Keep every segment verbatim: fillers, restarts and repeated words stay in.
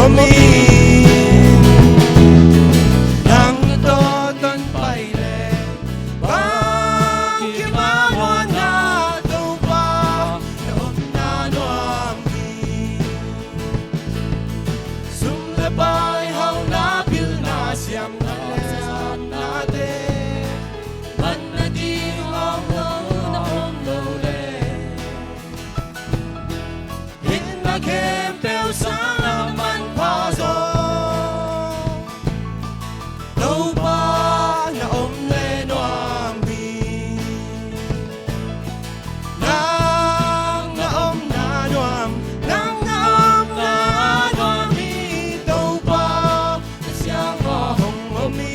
om hi. Nang tawh ton pai leh bang kim a muanna, Topa na omna nuam hi. Sum le pai, hauhna, pilna, siamna le satnate, manna ding om lo, na om lo leh, hihna khempeuh sangah manpha zaw, Topa na om leh nuam hi. Nang na omna nuam, nang na omna nuam hi. Topa na siangtho hong om hi.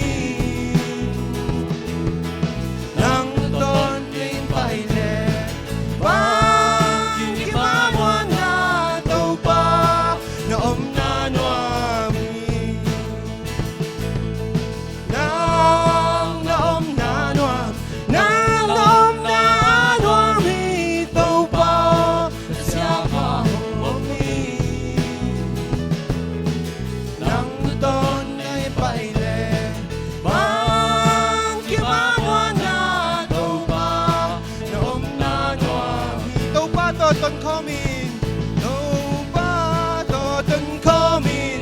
Nang tawh ton pai leh bang kim a muanna, Topa na omna nuam hi. Nang na omna nuam, nang na omna nuam hi. Topa na siangtho hong om hi. Nang tawh ton pai leh bang kim a muanna, Topa na omna nuam hi. Topa tawh ton khawm in, Topa tawh ton khawm in,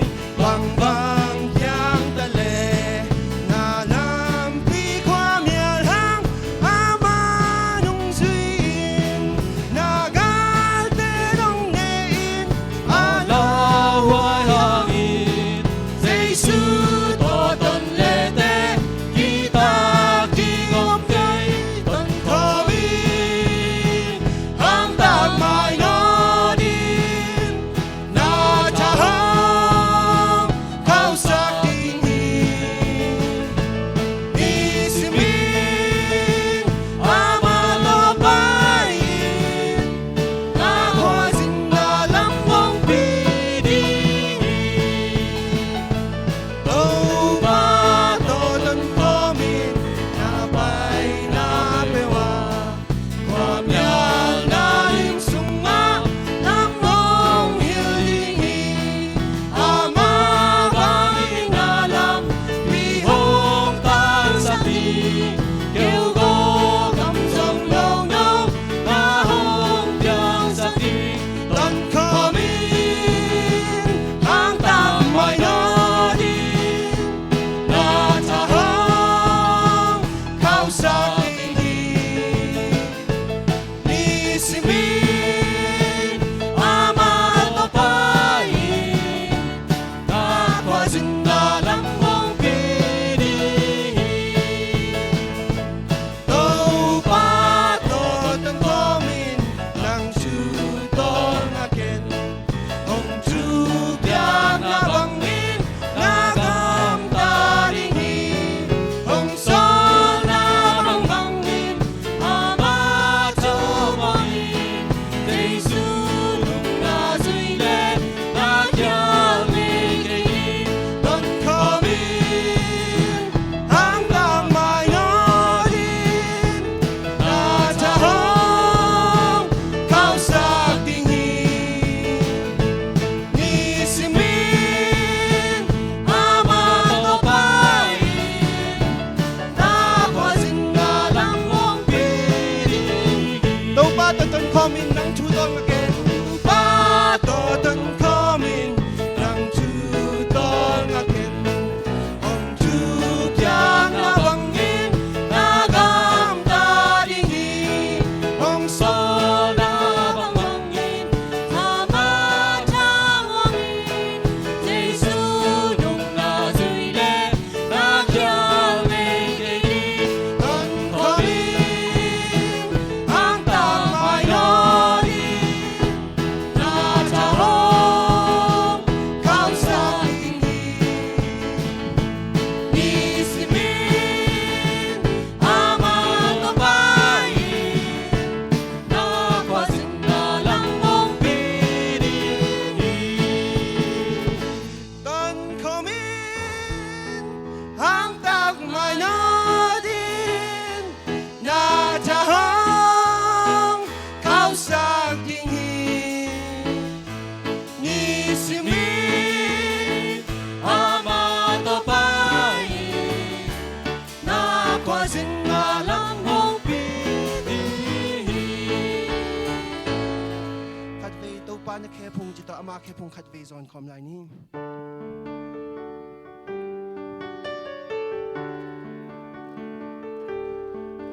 Khephung khat vei zawn khawm lai ni.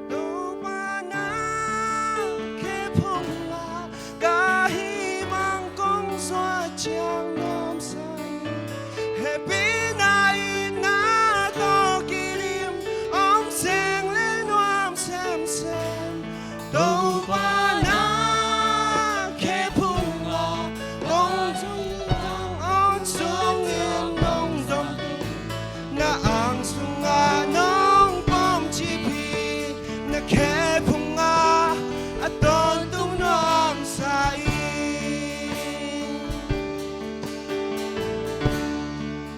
Topa na khephung ah ka hih bang kong zuat ciang nuamsa hi. Hehpihna itna tawh kidim om seng le nuam semsem. Topa na khephung ah kong zuat ciang om sungin nong dom, na ang sungah nong pom cip hi. Na khephung ah a tawntung nuamsa hi.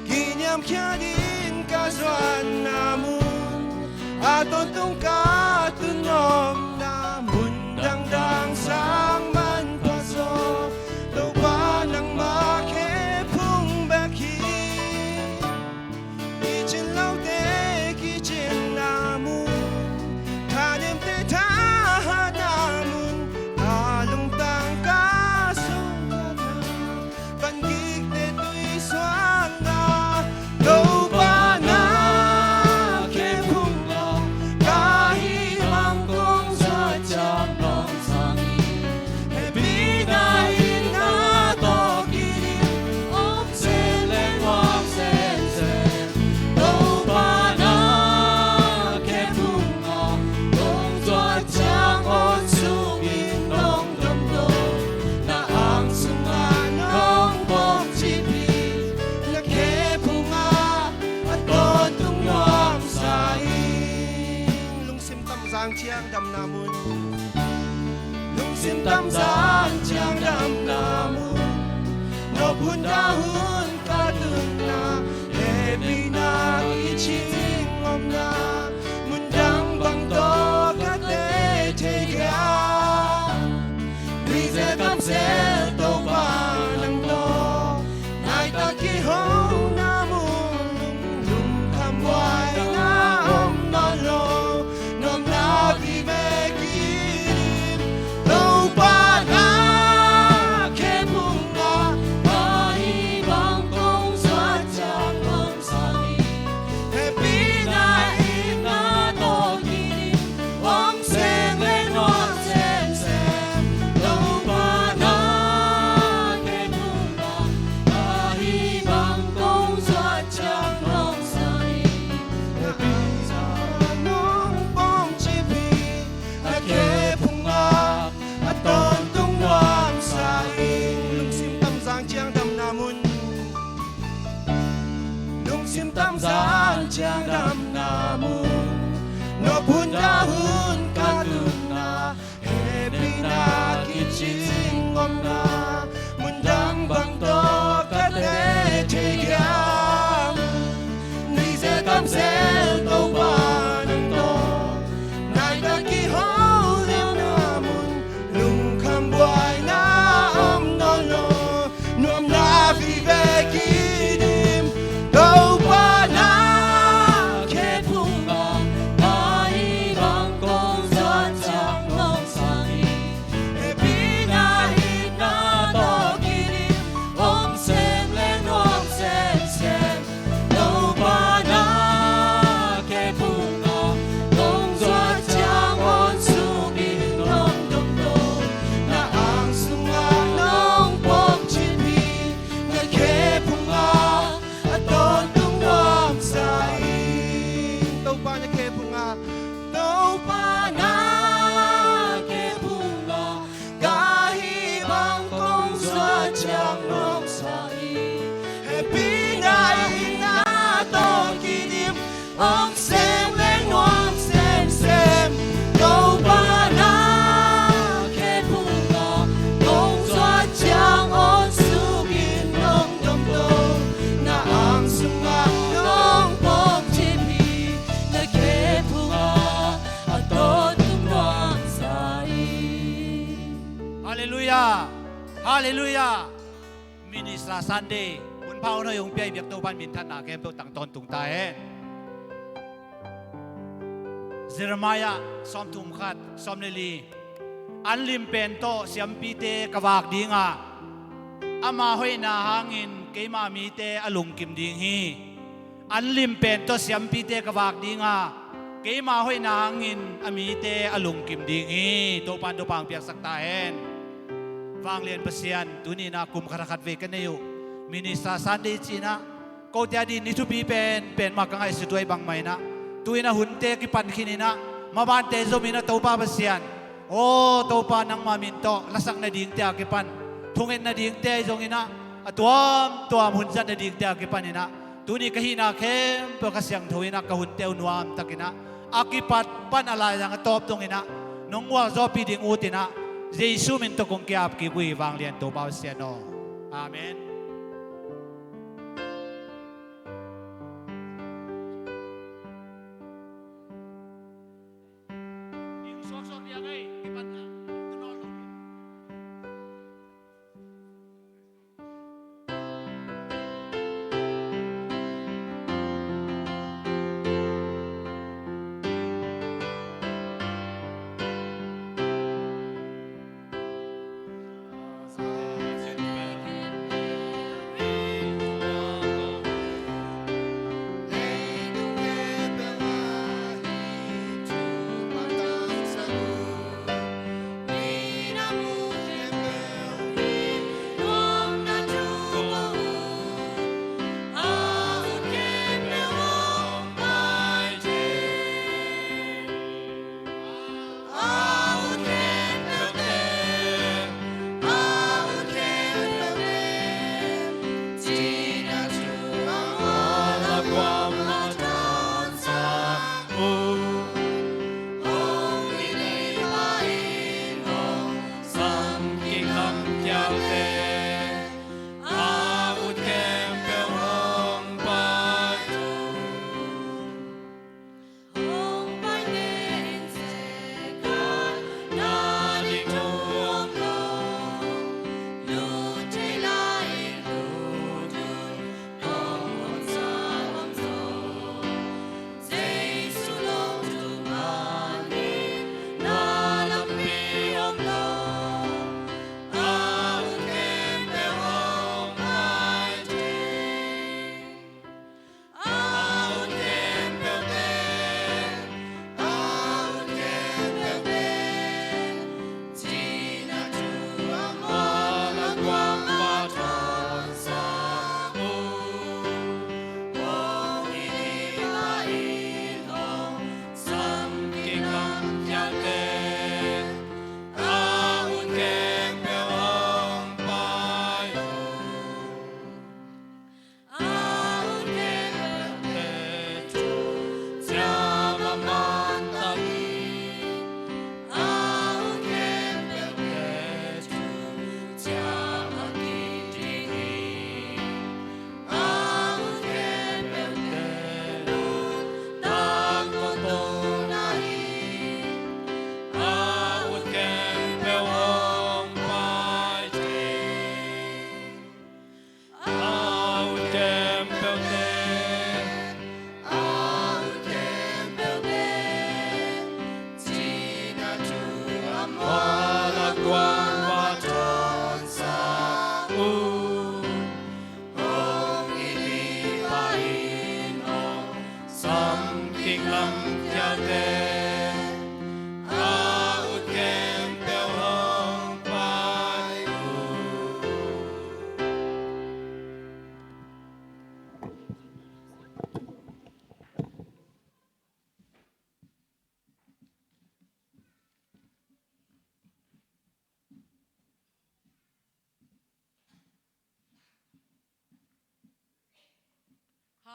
Kiniamkhiat in ka zuatna mun, a tawntung ka tun omna mun dangdang sang manpha zaw, Topa nangmah khephung bek hi. Kicin lote kicinna mun, thanemte thahatna mun, ka lungtang ka sungkhatna, vangikte tui suakna, Topa na khephung ah ka hih bang kong zuat ciang nuamsa hi. Hehpihna itna tawh kidim om seng le nuam semsem. Topa na khephung ah kong zuat ciang om sungin nong dom, na ang sungah nong pom cip hi. Na khephung ah a tawntung nuamsa hi. Lungsim tamzang ciang damna mun, lungsim tamzang ciang damna mun, nawphun dahun ka tunna, hehpihna i cing omna, mundang bang tawh ka teh thei hiam? Nuizel kamzel Topa nang tawh naitak kihona mun, lungkham buaina om nawn lo, nuamna vive kidim. Topa na khephung ah ka hih bang kong zuat ciang nuamsa hi. Hehpihna itna tawh kidim om seng le nuam semsem. Topa na khephung ah ka hih bang kong zuat ciang nuamsa hi. Hehpihna nong pom cip hi. Na khephung ah a tawntung nuamsa hi. Lungsim tamzang ciang damna mun, lungsim tamzang ciang damna mun, nawphun dahun ka tunna, hehpihna kicing omna, mundang bang tawh ka teh thei hiam? Nuizel kamzel Topa nang tawh naitak kihona mun, lungkham buaina om nawn lo, nuamna vive kidim. Topa na khephung ah ka hih bang kong zuat ciang nuamsa hi. Hehpihna itna tawh kidim om seng le nuam semsem. Topa na khephung ah kong zuat ciang om sungin nong dom, na ang sungah nong pom cip hi. Na khephung ah a tawntung nuamsa hi. Topa na khephung ah, Topa na khephung ah ka hih bang kong zuat ciang nuamsa hi. Hehpihna itna tawh kidim om seng le nuam semsem. Topa na khephung ah kong zuat ciang om sungin nong dom, na ang sungah nong pom cip hi. Na khephung ah a tawntung nuamsa hi. Halleluiah. Halleluiah. Minister Sunday hun pha hun hoih hong pia i biak Topa'n minthanna khempeuh tang tawntung ta hen. Jeremiah sawmthum khat, sawm le li. An lim pen tawh siampite ka vak ding a, Ama hoihna hangin keima mite a lungkim ding hi. An lim pen tawh siampite ka vak ding a, keima hoihna hangin a mite a lungkim ding hi. Topan thupha piaksak ta hen. Vanglian Pasian, tuni-in ah kum khat a khat vei ka nei uh, Minister Sunday ci-in ah kote a ding ni thupi pen pen mah ka ngaihsut uh ahih bangmah in ah, tu-in ah hunte kipan khin in ah, mabante zom in ah, Topa Pasian, aw Topa, nangma min tawh lasak nadingte a kipan, thunget nadingte ahi zongin ah, a tuamtuam hun zat nadingte a kipan in ah, tuni ka hihna khempeuh ka siangtho in ah, ka hunte uh nuamtak in ah, a kipat pan a laizang a tawp dong in ah, nong gualzawhpih ding ut in ah, Jesu min tawh kong ki-ap kik uh hi, vanglian Topa Pasian aw. Amen.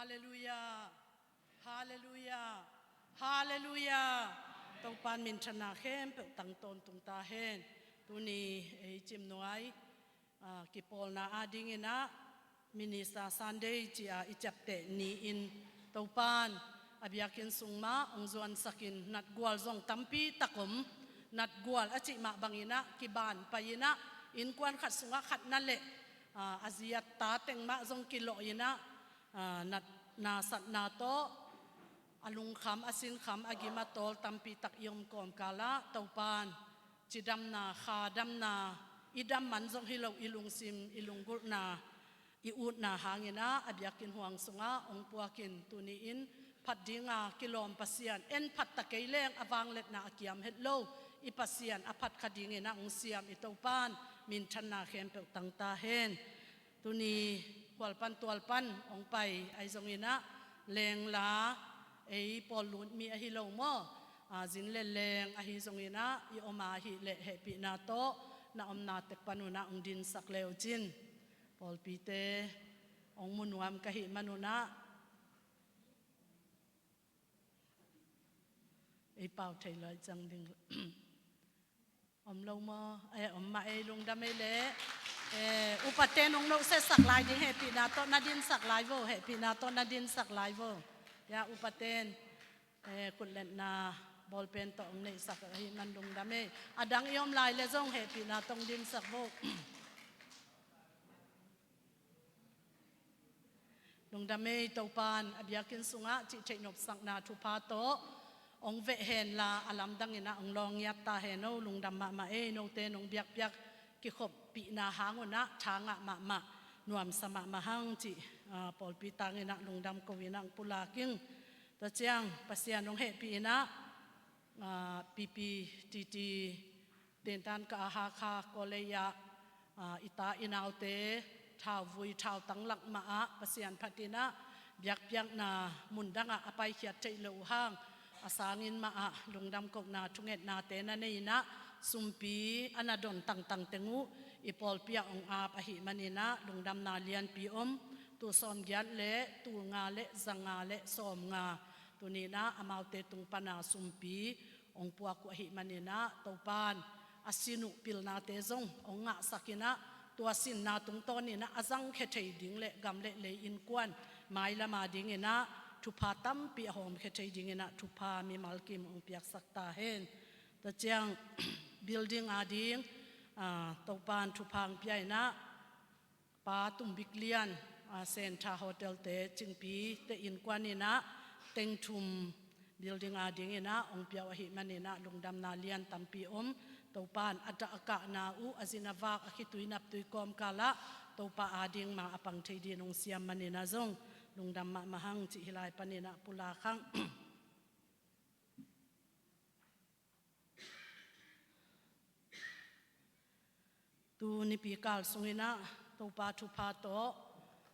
Halleluia. Halleluia. Halleluia. Topan minthanna khempeuh tang tawntung ta hen. Tuni ei cimnuai, ah, kipawlna adingin ah Minister Sunday ci-a i ciapteh ni-in Topan a biakinn sung mah hong zuansakin natgual zong tampi tak om, natgual a cih mah bangin ah kiban pai-in ah innkuan khat sungah khat na leh, ah, a zi a ta teng mah zong kilawh in ah, ah, nat, nasatna tawh a lungkham, a sinkham, a gim a tawl tampi tak i om kawmkal ah Topan cidamna, khadamna, i dam man zong hi lo, i lungsim, i lunggulhna, i utna hangin ah a biakinn huang sungah hong puakin tuni-in phat dinga kilawm Pasian, en phat ta kei leng a vangliatna a kiam het lo i Pasian a phat kha dingin ah hong siam i Topan minthanna khempeuh tang ta hen. Tuni khualpan tualpan hong pai ahi zongin ah, lengla ei pawl lut mi ahi lo maw, a, zin le leng ahi zongin ah i om ahih leh hehpihna tawh na omna tek panun ah hong dinsak le uh cin. Pawlpite hong mu nuam ka hih manun ah ei pau thei lo cang ding. Om lo maw? Eh, om mah ei, lungdam ei leh. Eh, upate nong nohsetsak lai ding, hehpihna tawh na dinsak lai vo, hehpihna tawh na dinsak lai vo. Ya, upaten, eh, khutletna bawlpen tawh hong neihsak ahih man lungdam ei. A dang i om lai leh zong hehpihna tawh hong dinsak vo. Lungdam ei, Topan a biakinn sungah cihtheih nopsakna thupha tawh hong veh henla, a lamdangin ah hong lawng ngiat ta hen o. Lungdam mahmah ei, note nong biakpiak kikhoppihna hangun ah tha ngah mahmah, nuamsa mahmah hang cih, ah, pawlpi tangin ah lungdam ko-in ah hong pulak ing. Tua ciang Pasian hong hehpih in ah, ah, P P T T Tentan ka a Hakha College ah, ah, i ta i naute thauvui thautang lak mah ah Pasian phat in ah biakpiakna mundang ah a paikhiat theih loh uh hang, a sangin mah ah lungdam kohna thungetnate na nei in ah, sumpi a na don tangtang teng uh i pawlpi ah hong ap ahih manin ah lungdamna lianpi om. Tul sawmgiat le tul nga le za nga le sawmnga, tuni in ah amaute tung pana sumpi hong puak uh ahih manin ah, Topan a sin uh pilnate zong hong ngahsak in ah, tua sinna tungtawnin ah a zangkhia thei ding le gam le lei innkuan mailam a dingin ah thupha tampi a hawmkhia thei dingin ah thupha mimal kim hong piaksak ta hen. Tua ciang building a ding, ah, Topan thupha hong pia in ah, Pa Tumbik Lian, ah, Sentha Hotel-te Cingpi-te innkuan in ah teng thum building a dingin ah hong pia uh ahih manin ah lungdamna lian tampi om. Topan a dah a kahna uh, a zin a vak, a khitui naptui kawmkal ah Topa a ding ma a pang thei dingin hong siam manin ah zong lungdam mahmah hang cih hih lai panin ah pulak hang. Tu nipi kal sungin ah Topa thupha tawh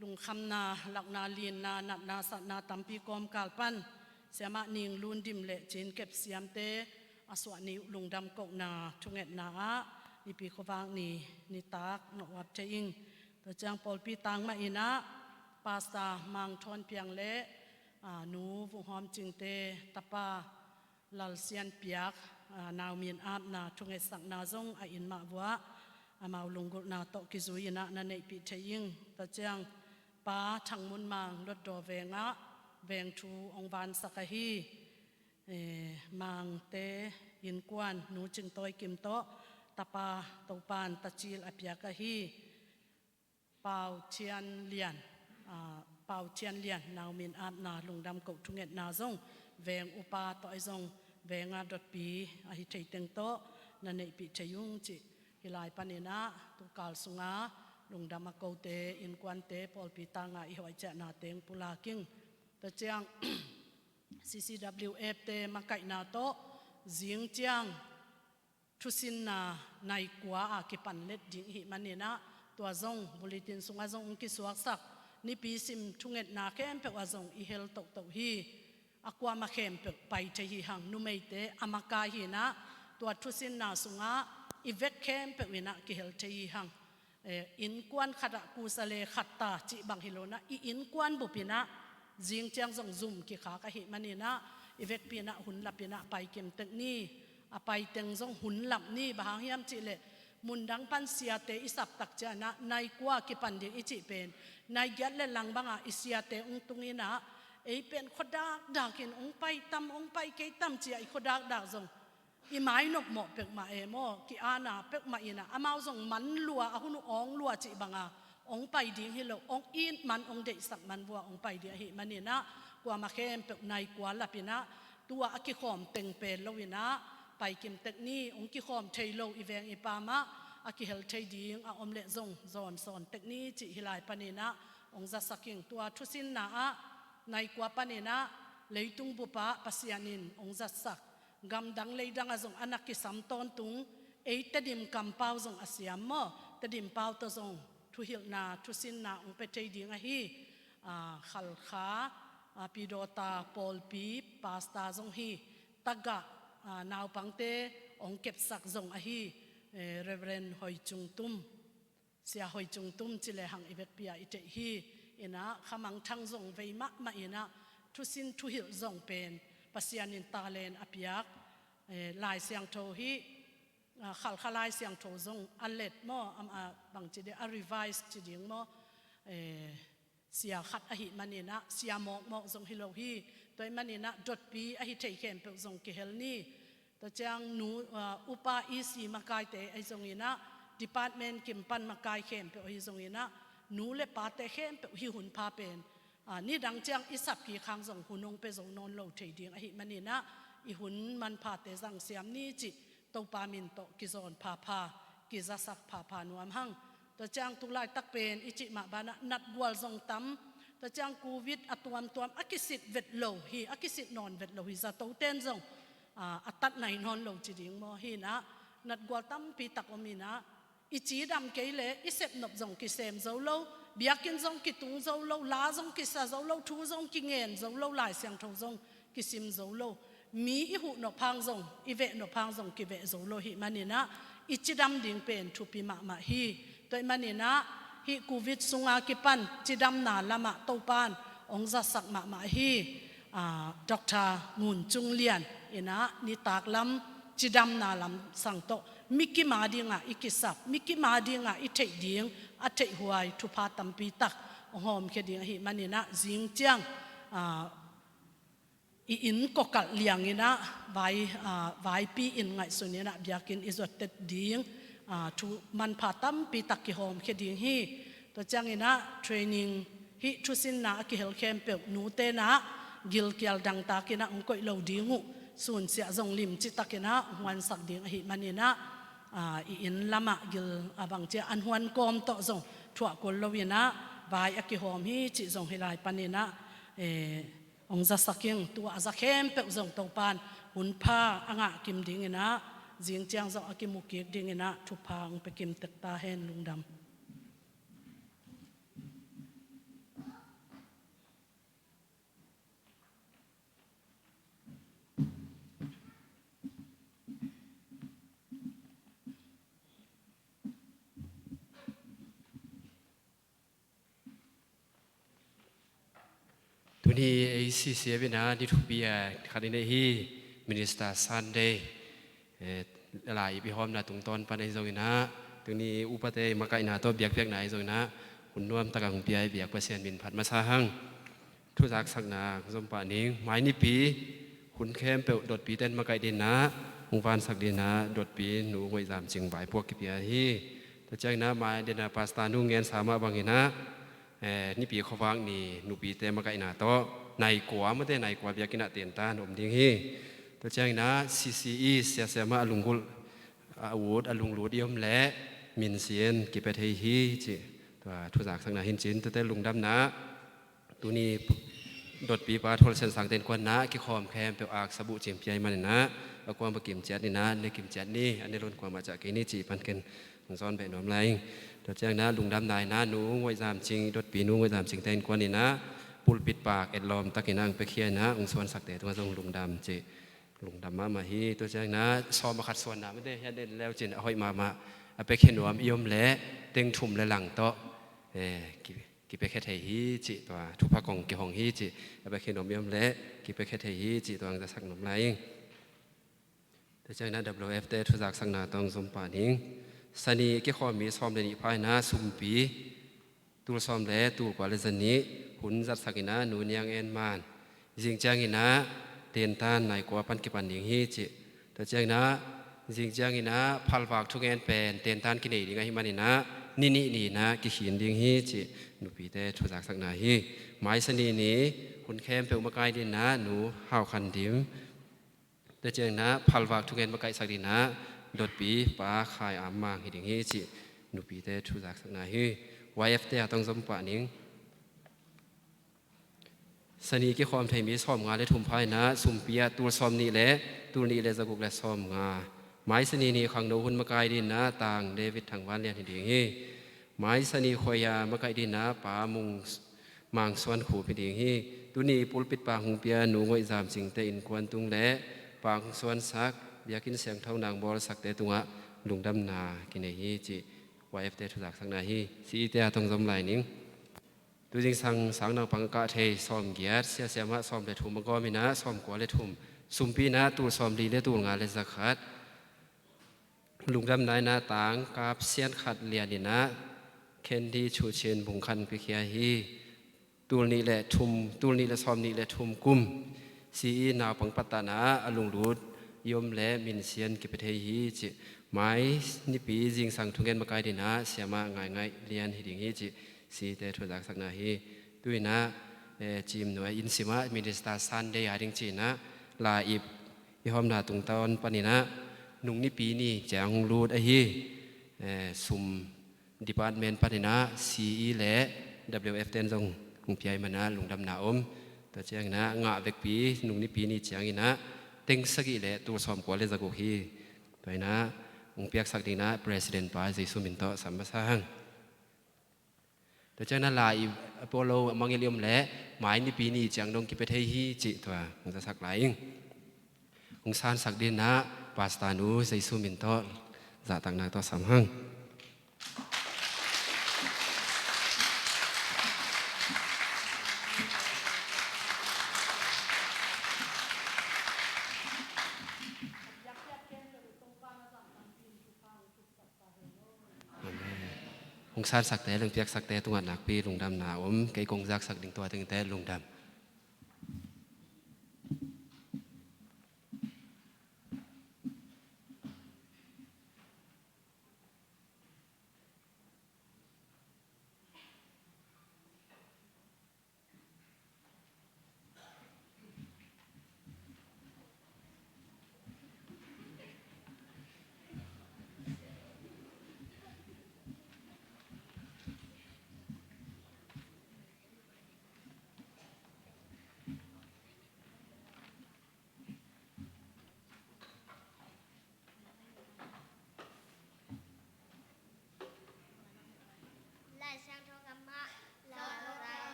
lungkhamna lakna, linna, natna, satna tampi kawmkal pan Siamah Ning Lun Dim le Cin Kep Siamte a suah ni uh lungdam kohna thungetna ah Nipi khuavak ni nitak nawh uap thei ing. Tua ciang pawlpi tang mah in ah Pastor Mang Thawn Piang le, ah, Nu Vung Hawm Cingte tapa Lal Sian Piak, ah, nau min apna thungetsakna zong a inn mah vuah amau lunggulhna tawh kizui in ah na neihpih thei ing. Tua ciang Pa Thang Mun Mang Lotdaw vengah vengthu hong vansak ahi, eh, Mangte innkuan Nu Cing Tawi Kim tawh tapa Topan tacil a piak ahi Pau Thian Lian, ah, Pau Thian Lian nau min apna lungdam koh thungetna zong veng upa tawh ahi zong venga dotpi ahi thei teng tawh na neihpih thei ung cih hih lai panin ah tukal sunga lungdam a kote, innkuante, pawlpi tanga i hoihciahna teng pulak ing. Tua ciang C C W F-te makaihna tawh zing ciang thusinna nai kua a kipan let ding i hih manin ah, tua zong bulletin sungah zong hong kisuaksak, nipi sim thungetna khempeuh ah zong i hel tohtoh hi. A kuamah khempeuh pai thei hi hang, numeite a makai hi in ah, tua thusinna sungah i vek khempeuh in ah kihel thei hi hang. Eh, innkuan khatah kusa le khat ta cih bang hi lo in ah, i innkuan bup in ah zing ciang zong zum kikhak ahih manin ah, i vekpi in ah hun lap in ah paikim tek ni. A pai teng zong hun lap ni, bang hang hiam cih leh mundang pan siate i sap tak ciang ah nai kua kipan ding i cih pen nai giat le lang bangah i siate hong tung in ah, ei pen khua dakdak in hong pai tam, hong pai kei tam ci-a i khua dakdak zong i mainop mawh peuhmah e maw, ki-ana peuhmah in ah, amau zong man lua, a hun uh awng lua cih banga hong pai ding hi lo, hong it man, hong deihsak man vua hong pai ding ahih manin ah, kuamah khempeuh nai kua lap in ah, tua a kikhawm teng pel lo in ah, paikim tek ni. Hong kikhawm thei lo i veng i pam ah, a kihel thei ding a om leh zong zawnsawn tek ni cih hih lai panin ah hong zasak ing. Tua thusinna ah nai kua panin ah leitung bup ah Pasian in hong zatsak, gamdang leidang ah zong a na kisam tawntung, ei Tedim kampau zong a siam maw, Tedim pau tawh zong thuhilhna thusinna hong pia thei ding ahi, aa, Khalkha, aa, Pidawta pawlpi pastor zong hi, tagah, aa, naupangte hong kepsak zong ahi, eh, Reverend Hoi Cung Tum, Sia Hoi Cung Tum ci lehang i vekpi-a i theih hi. In ah Kha Mang Thang zong vei mahmah in ah thusin thuhilh zong pen Pasian in talent a piak, eh, Lai Siangtho hi, ah, Khalkha Lai Siangtho zong a let maw, am, ah, bangci ding, a revise ci ding maw, eh, sia khat ahih manin ah sia mawkmawk zong hi lo hi. Tua ahih manin ah dotpi ahi thei khempeuh zong kihel ni. Tua ciang nu, ah, upa E C makaite ahi zongin ah, department kim pan makai khempeuh ahi zongin ah, nu le pate khempeuh hih hun pha pen, ah, nidang ciang i sap kik hang zong hun hong pia zo nawn lo thei ding ahih manin ah, i hun manphate zang siam ni cih Topa min tawh kizawn phapha, kizasak phapha nuam hang. Tua ciang tu laitak pen i cih mah banah natgual zong tam. Tua ciang covid a tuamtuam a kisit vet lo hi, a kisit nawn vet lo hi, zato ten zong, aa, a tat nai nawn lo ci ding maw. Hi in ah natgual tampi tak om in ah, i cidam kei leh i sepnop zong kisem zo lo, biakinn zong kitung zo lo, la zong kisa zo lo, thu zong kingen zo lo, Lai Siangtho zong kisim zo lo. Mi i huhnop hang zong, i vehnop hang zong kiveh zo lo ahih manin ah, i cidam ding pen thupi mahmah hi. Tua ahih manin ah, hih covid sunga kipan cidamna lamah Topan hong zasak mahmah hi. Ah, Doctor Ngun Cung Lian in ah nitak lam cidamna lam sang tawh mi kim a dingah i kisap, mi kim a dingah i theih ding a theihhuai thupha tampi tak hong hawmkhia ding ahih manin ah, zing ciang, ah, i inn kawkalh liang in ah vai, aa, vaipi inn ngaihsun in ah biakinn i zuat tek ding, aa, thu manpha tampi tak kihawmkhia ding hi. Tua ciangin ah training hih thusinna a kihel khempeuh nute in ah gilkial dangtak in ah hong koih lo ding uh, sunsiah zong limci takin ah hong huansak ding ahih manin ah, aa, i inn lamah gil a bangci-a an huan kawm tawh zong thuah kul lo in ah vai a kihawm hi cih zong hih lai panin ah, eh, hong zasak ing. Tua a za khempeuh zong Topan hun pha a ngah kim dingin ah, zing ciang zong a kimu kik dingin ah thupha hong pia kim tek ta hen. Lungdam. Tuni A C C F in ah ni thupi a khat i neih hi. Minister Sunday, eh, lai ip i hawmna tungtawn pan ahi zongin ah, tuni upate makaihna tawh biakpiakna ahi zongin ah, hun nuam takah hong pia i biak Pasian min phat masa hang. Thuzaksakna hong zom pah ning. Mai nipi hun khempeuh dotpi ten makaih dingin ah, hong vansak dingin ah dotpi Nu Ngoih Zam Cing vaipuak kipia hi. Tua ciangin ah mai dingin ah pastor nu ngensa mah bangin ah, eh, nipi khuavak ni nupite makaihna tawh nai kua, mate nai kua biakinn ah tentan om ding hi. Tua ciangin ah C C E siasia mah a lunggulh, a ut a lunglut i om leh minsin kipia thei hi cih tua thuzaksakna hi in cin, tuate lungdamna. Tuni dotpipa Thol Sian Sangte innkuan ah kikhawm khempeuh aksa buh cing pia ahih manin ah, a kuamah kim ciat ni in ah, ne kim ciat ni, a ne lo in kuamah ciah kei ni cih pan ken hong zawn beh nuam lai ing. Tua ciangin ah lungdamna in ah Nu Ngoih Zam Cing, dotpi Nu Ngoih Zam Cingte innkuan in ah pulpit pak etlawm takin ah hong piakhia in ah hong suansakte tungah zong lungdam cih lungdam mahmah hi. Tua ciangin ah sawm a khat suanna mate hiah den leu cin a hoih mahmah a piakhia nuam i om leh teng thum le lang tawh, eh, ki, kipiakhia thei hi cih, tua thupha kong kihong hi cih, a piakhia nuam i om leh kipiakhia thei hi cih tua hong zasak nuam lai ing. Tua ciangin ah W F te thuzaksakna tawh hong zom pah ning. Sani kikhawm mi sawm le nih pha in ah sumpi tul sawm le tul kua le za nih hun zatsak in ah Nu Niang En Man. Zing ciangin ah tentan nai kua pan kipan ding hi cih. Tua ciangin ah zing ciangin ah phalvak thungen pen tentan kinei ding ahih manin ah ni nih ni in ah kikhin ding hi cih nupite thuzaksakna hi. Mai Sani ni hun khempeuh makai dingin ah Nu Hau Khan Dim. Tua ciangin ah phalvak thungen makaihsak dingin ah dotpi Pa Khai Am Mang hi ding hi cih nupite thu zaksakna hi. Y F te a tong zom pah ning. Sani kikhawm thei mi sawmnga le thum pha in ah sumpi ah tul sawmnih le tul nih le zaguk le sawmnga. Mai Sani ni khangno hun makai ding in ah Tang David Thang Van Lian hi ding hi. Mai Sani khuai a makai ding in ah Pa Mung Mang Suan Khup hi ding hi. Tuni pulpit pang hong pia Nu Ngoih Zam Cingte innkuan tung le pang hong suansak biakinn siangtho nang bawlsakte tungah lungdamna kinei hi cih Y F te thu zaksakna hi. C E te a tong zom lai ning. Tu zingsang sang naupang a kah thei sawmgiat, sia siamah sawm le thum a gawm in ah sawmkua le thum. Sumpi in ah tul sawmli le tul nga le zakhat. Lungdamna in ah Tang Kap Sian Khat Lian in ah Candy Chu Chin Bung Khan piakhia hi. Tul nih le thum, tul nih le sawmnih le thum kum C E naupang patana a lunglut i om le minsian kipia thei hi cih. Mai Nipi zingsang thungen makai ding in ah siamah Ngaingai Lian hi ding hi cih C E te thu zaksakna hi. Tu in ah, eh, Cimnuai Inn sim ah Minister Sunday a ding ci in ah la ip i hawmna tungtawn pan in ah nung Nipi ni ciang hong lut ahi, eh, sum department pan in ah C E le W F ten zong hong pia ahih man ah lungdamna om. Tua ciangin ah ngah vekpi nung Nipi ni ciangin ah teng sagih le tul sawmkua le zaguk hi. Tua in ah hong piaksak ding in ah President pa Jesu min tawh sam masa hang. Tua ciangin ah la ip a pua lo a mangngilh i om leh Mai Nipi ni ciang dong kipia thei hi cih tua hong zasak lai ing. Hong sansak ding in ah Pastor nu Jesu min tawh zahtakna tawh sam hang. Amen. Hong sansakte, hong piaksakte tungah nakpi lungdamna om. Kei kong zaksak ding tua dingte lungdam.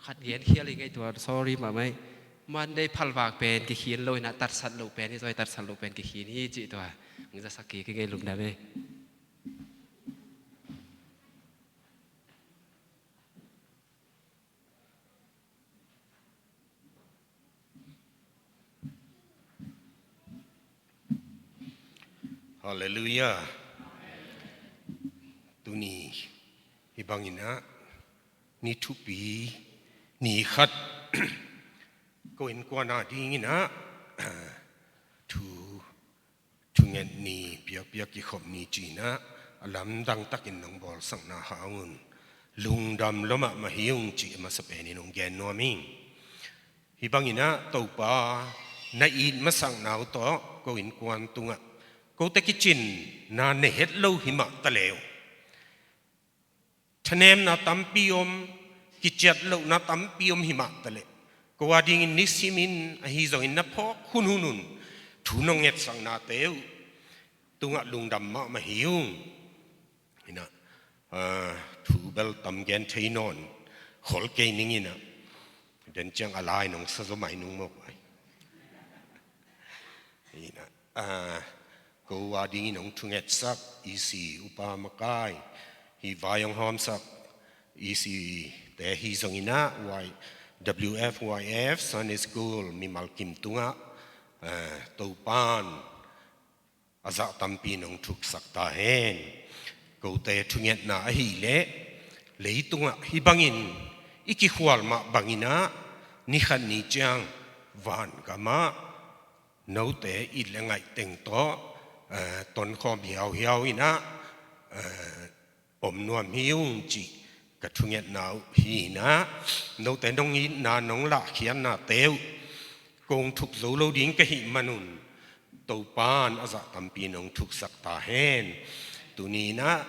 Khat gen khial i ngei tua, sorry mahmah ei. Monday phalvak pen kikhin lo inah, tatsat loh pen hi zaw, tatsat loh pen kikhin hi cih tua. Ang zasak kik i ngei, lungdam ei. Halleluiah. Tuni hih banginah ni thupi, ni khat ko innkuan a dinginah thu, thunget ni, piakpiak kikhop ni cinah a lamdang takin nong bawlsakna hang un lungdam lua mahmah hi ung cih a masa penin hong gen nuam ing. Hih banginah Topa na it masakna uh tawh ko innkuan tungah kote kicin na ne het lo hi mah taleh uh, thanemna tampi om, kiciat lohna tampi om hi mah taleh, ko a dingin nisimin ahi zongin na phawk hunhun un thu nong ngetsaknate uh tungah lungdam mahmah hi ung. Inah, ah, thu bel tam gen thei nawn khol kei ning inah, den ciang a lai nong sa zaw mai nung mawk ai. Inah, ah, ko a dingin hong thungetsak E C upa makai, hih vai hong hawmsak E C te hi zonginah, Y W F Y F Sunday School mimal kim tungah, ah, Topan a zah tampi nong thuksak ta hen. Kote thungetna ahileh leitungah hih bangin i kikhual mah banginah ni khat ni ciang vangamah note it le ngaih teng tawh, eh, tonkhawm hiauhiau inah, eh, om nuam hi ung cih ka thungetna uh hi inah, note nong itna nong lahkhiatnate uh kong thuk zo lo ding ka hih manun Topan a zah tampi nong thuksak ta hen. Tuni inah,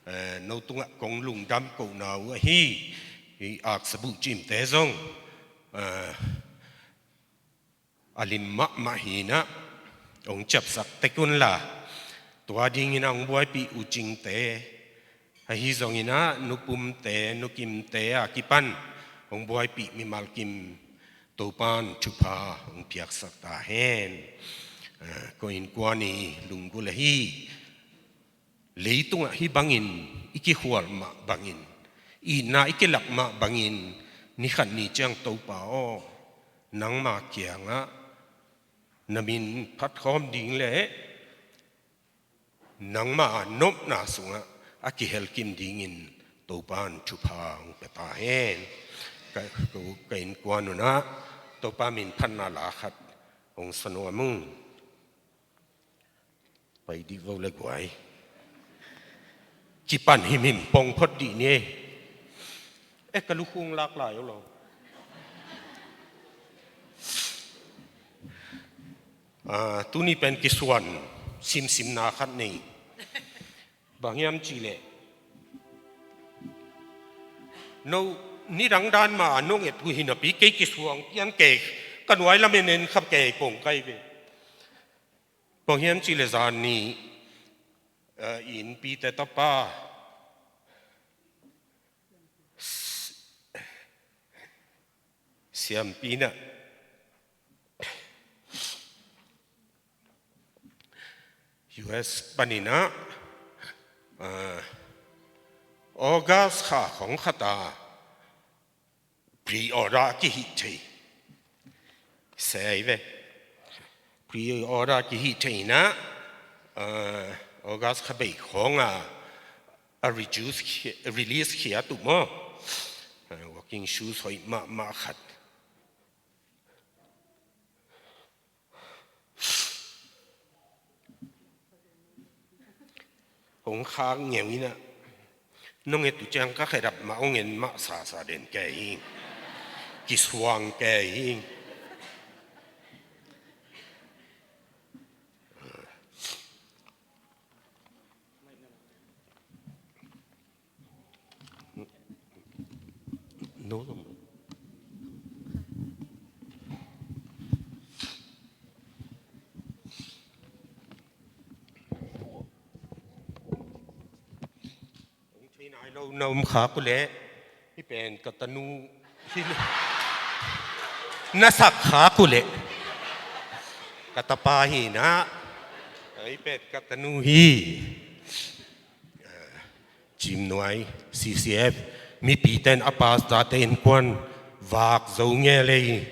eh, no tungah kong lungdam kohna uh ahi, hih aksa buhcimte zong, eh, a lim mahmah hi inah hong ciapsak tek unla, tua dingin a hong buaipih uh cingte ahi zonginah nupumte nukimte a kipan hong buaipih mimal kim Topan thupha hong piaksak ta hen. Ah, ko innkuan i lunggulh ahi, leitungah hih bangin i kikhual mah bangin, itna i kilak mah bangin, ni khat ni ciang Topa aw, nangma kiangah na min phatkhawm ding le nangma nopna sungah a kihelkim dingin Topan thupha hong pia ta hen. Ka, ka, ka innkuan unah Topa min phatna la khat hong sa nuam ung. Pai dih vo le guai. Kipan himhim pong phot dih ni ei. Eh, ka lukhung lak lai uh lo. Ah, tuni pen kisuan simsimna khat nei. Bang hiam cihleh, no nidang dan ma a nong et uh hi napi kei kisuang pian kei, ka nuai lamen en khap kei pong kai ve. Bang hiam cihleh zan ni, eh, i innpite tapa siampi inah U S paninah, ah, August kha khong khata pre-order kihih thei. Sei ve. Pre-order kihih thei inah, ah, August kha bei khonga a reduce khi-, release khia tu maw. Ah, walking shoes hoih mahmah khat. Hong khak ngeu inah, nong et uh ciang ka khedap mah hong en mah sasa den kei hi. Kisuang kei hi. No, no. Hong thei nai lo na om khak uh leh, hih pen ka tanu Na sak khak uh leh ka tapa hi na, ei pet ka tanu hi. Cim nuai, C C F, mipite in a pastor-te innkuan vak zo nge lei.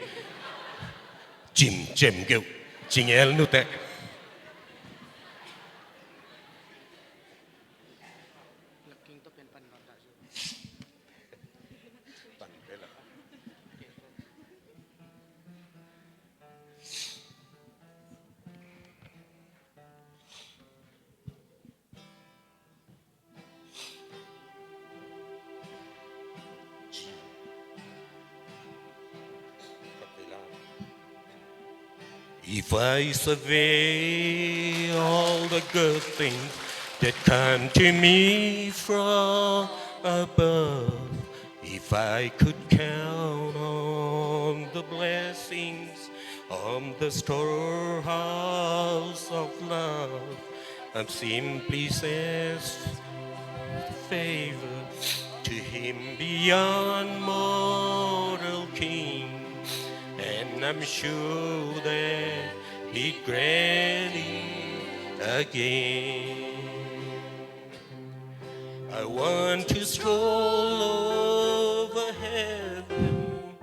Cim cem geuh ci ngel nuteh. If I survey all the good things that come to me from above, if I could count on the blessings on the storehouse of love, I'm simply says favor to him beyond mortal king, and I'm sure that he grant it again. I want to stroll over heaven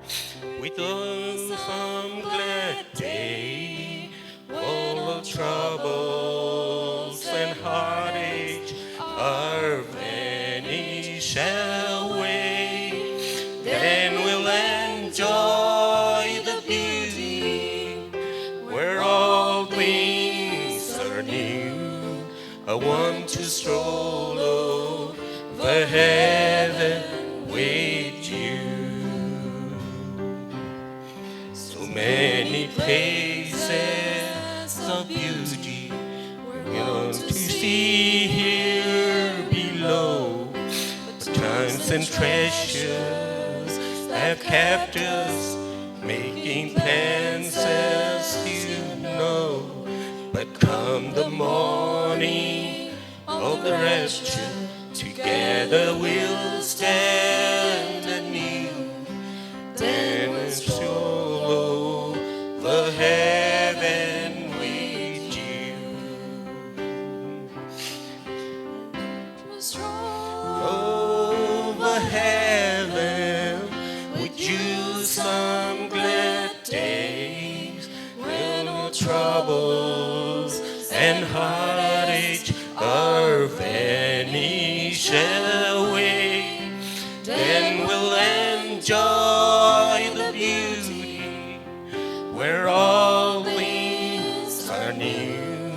with on some glad day, all our troubles and heartaches are vanished away. Then we'll enjoy the beauty where all things are new. I want to stroll over heaven with you. So many places of beauty we long to see here below. But times and treasures have kept us making plans, as you know. But come the morning of the rapture, together we'll stand anew. Then we'll stroll over heaven with you. Stroll over heaven with you some glad days, when all troubles and heartaches are vanished away. Then we'll enjoy the beauty where all things are new.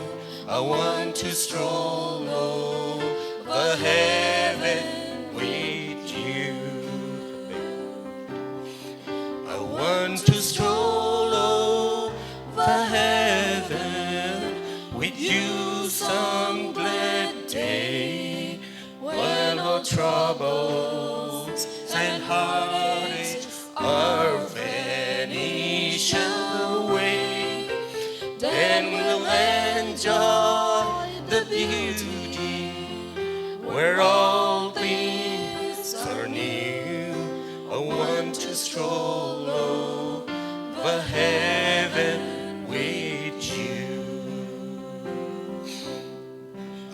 I want to stroll over heaven with you. I want to stroll over heaven with you some glad day, when all troubles and heartaches are vanished away. Then we'll enjoy the beauty where all things are new. I want to stroll over heaven with you.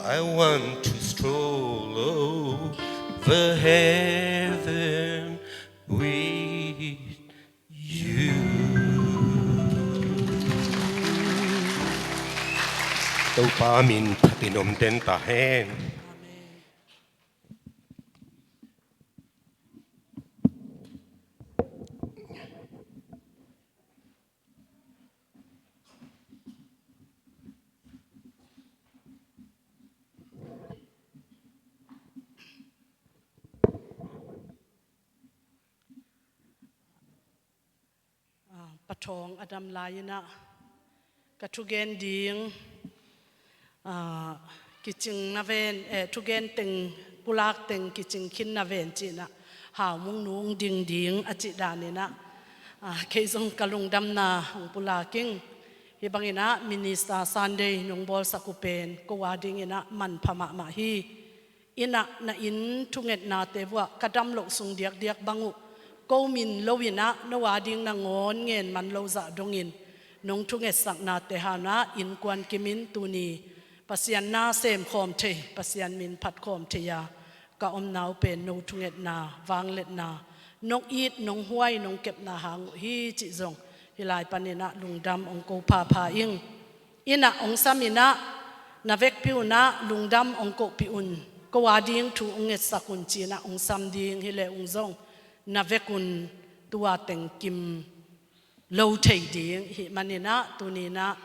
I want to stroll over heaven with you. Topa min phatin om den ta hen. Ah, pathawng a dam lai-in ah ka thugen ding, ah, kicing na ven, eh, thugen teng, pulak teng kicing khin na ven ci-in ah Hau Mung Nu hong ding ding a cih dan in ah, ah, kei zong ka lungdamna hong pulak ing. Hih bangin ah Minister Sunday nong bawlsak uh pen ko a dingin ah manpha mahmah hi. In ah na inn thungetnate vuah ka dam loh sung diakdiak bang uh ko min lo in ah no a ding nangawn ngen man lo zah dongin nong thungetsaknate hangin ah innkuan kimin tuni Pasian na semkhawm thei, Pasian min phatkhawm thei a ka omna uh pen no thungetna, vangliatna, nong it, nong huai, nong kepna hang uh hi cih zong hih lai panin ah lungdam hong ko phapha ing. Inn ah hong sam in ah na vekpi un ah lungdam hong kohpih un, ko a ding thu hong ngetsak un ci-in ah hong sam ding hi leh ung zong na vek un, tua teng kim lo thei ding i hih manin ah tuni-in ah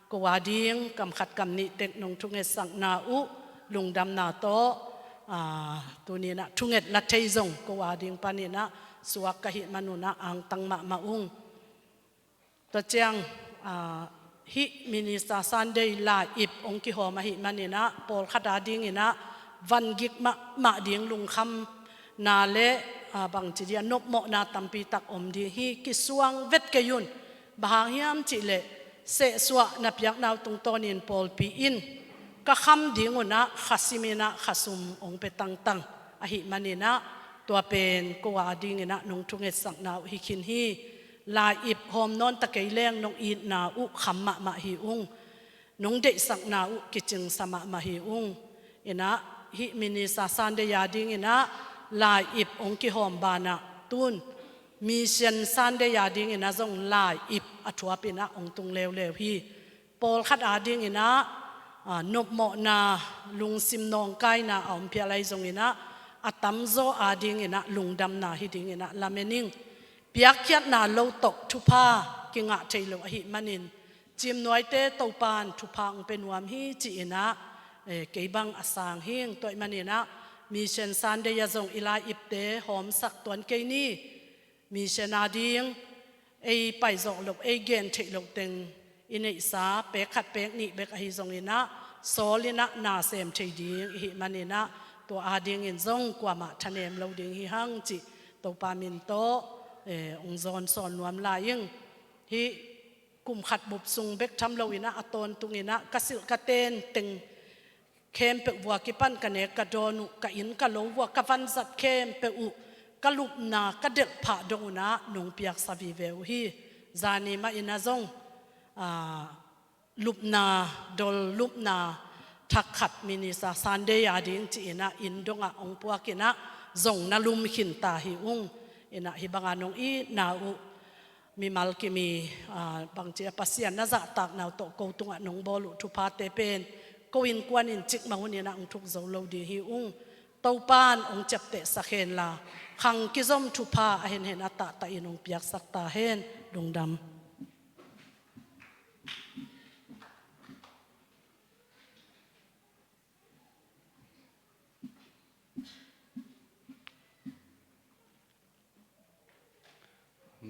ko a ding kam khat kam nih tek nong thungetsakna uh lungdamna tawh, aa, tuni-in ah thunget la thei zong ko a ding panin ah suak ka hih man un ah angtang mahmah ung. Tua ciang, aa, hih Minister Sunday lai-ip hong kihawm ahih manin ah pawlkhat a dingin ah vangik mahmah ding lungkhamna le, aa, bangci dih a nopmawhna tampi tak om ding hi, kisuang vet kei un. Bang hang hiam cih leh sehsuah na piakna uh tungtawnin pawlpi in ka kham ding un ah kha sim in ah kha sum hong pia tangtang ahih manin ah tua pen ko a dingin ah nong thungetsakna uh hi khin hi. Lai-ip hawm nawn ta kei leng nong itna uh kham mahmah hi ung, nong deihsakna uh kicingsa mahmah hi ung. In ah hih Minister Sunday a dingin ah lai-ip hong kihawm banah tun Mission Sunday a dingin ah zong lai-ip a thuap in ah hong tung leuleu hi. Pawlkhat a dingin ah, aa, nopmawhna, lungsim nawngkaina a om phial ahi zongin ah a tamzaw a dingin ah lungdamna hi dingin ah lamen ing. Piakkhiatna lo tawh thupha kingah thei lo ahih manin cimnuaite Topa'n thupha hong pia nuam hi ci-in ah, eh, kei bang a sang hing. Tua ahih manin ah Mission Sunday ah zong i lai-ipte hawmsak tuan kei ni. Mission a ding ei paizawh loh, ei gen theih loh teng i neihsa pek khat pek nih bek ahi zongin ah sawl in ah na sem thei ding i hih manin ah tua a dingin zong kuamah thanem lo ding hi hang cih Topa min tawh, eh, hong zawn sawn nuam lai ing. Hih kum khat bup sung bek tham loin ah a tawntungin ah ka silh ka ten teng khempeuh vua kipan ka nek ka dawn uh, ka inn ka lo vua ka vanzat khempeuh uh ka lupna ka delh phah dong un ah nong piaksa vive uh hi. Zani mah in ah zong, aa, lupna, dol lupna thak khat Minister Sunday a ding ci-in ah inn dongah hong puak in ah zong na lum khin ta hi ung. In ah hih banga nong itna uh mimal kim i, aa, bangci a Pasian na zahtakna uh tawh ko tungah nong bawl uh thuphate pen ko innkuan in cikmah hunin ah hong thuk zo lo ding hi ung. Topa'n hong ciaptehsak hen la khang kizom thupha a henhen a tahtah in hong piaksak ta hen. Lungdam.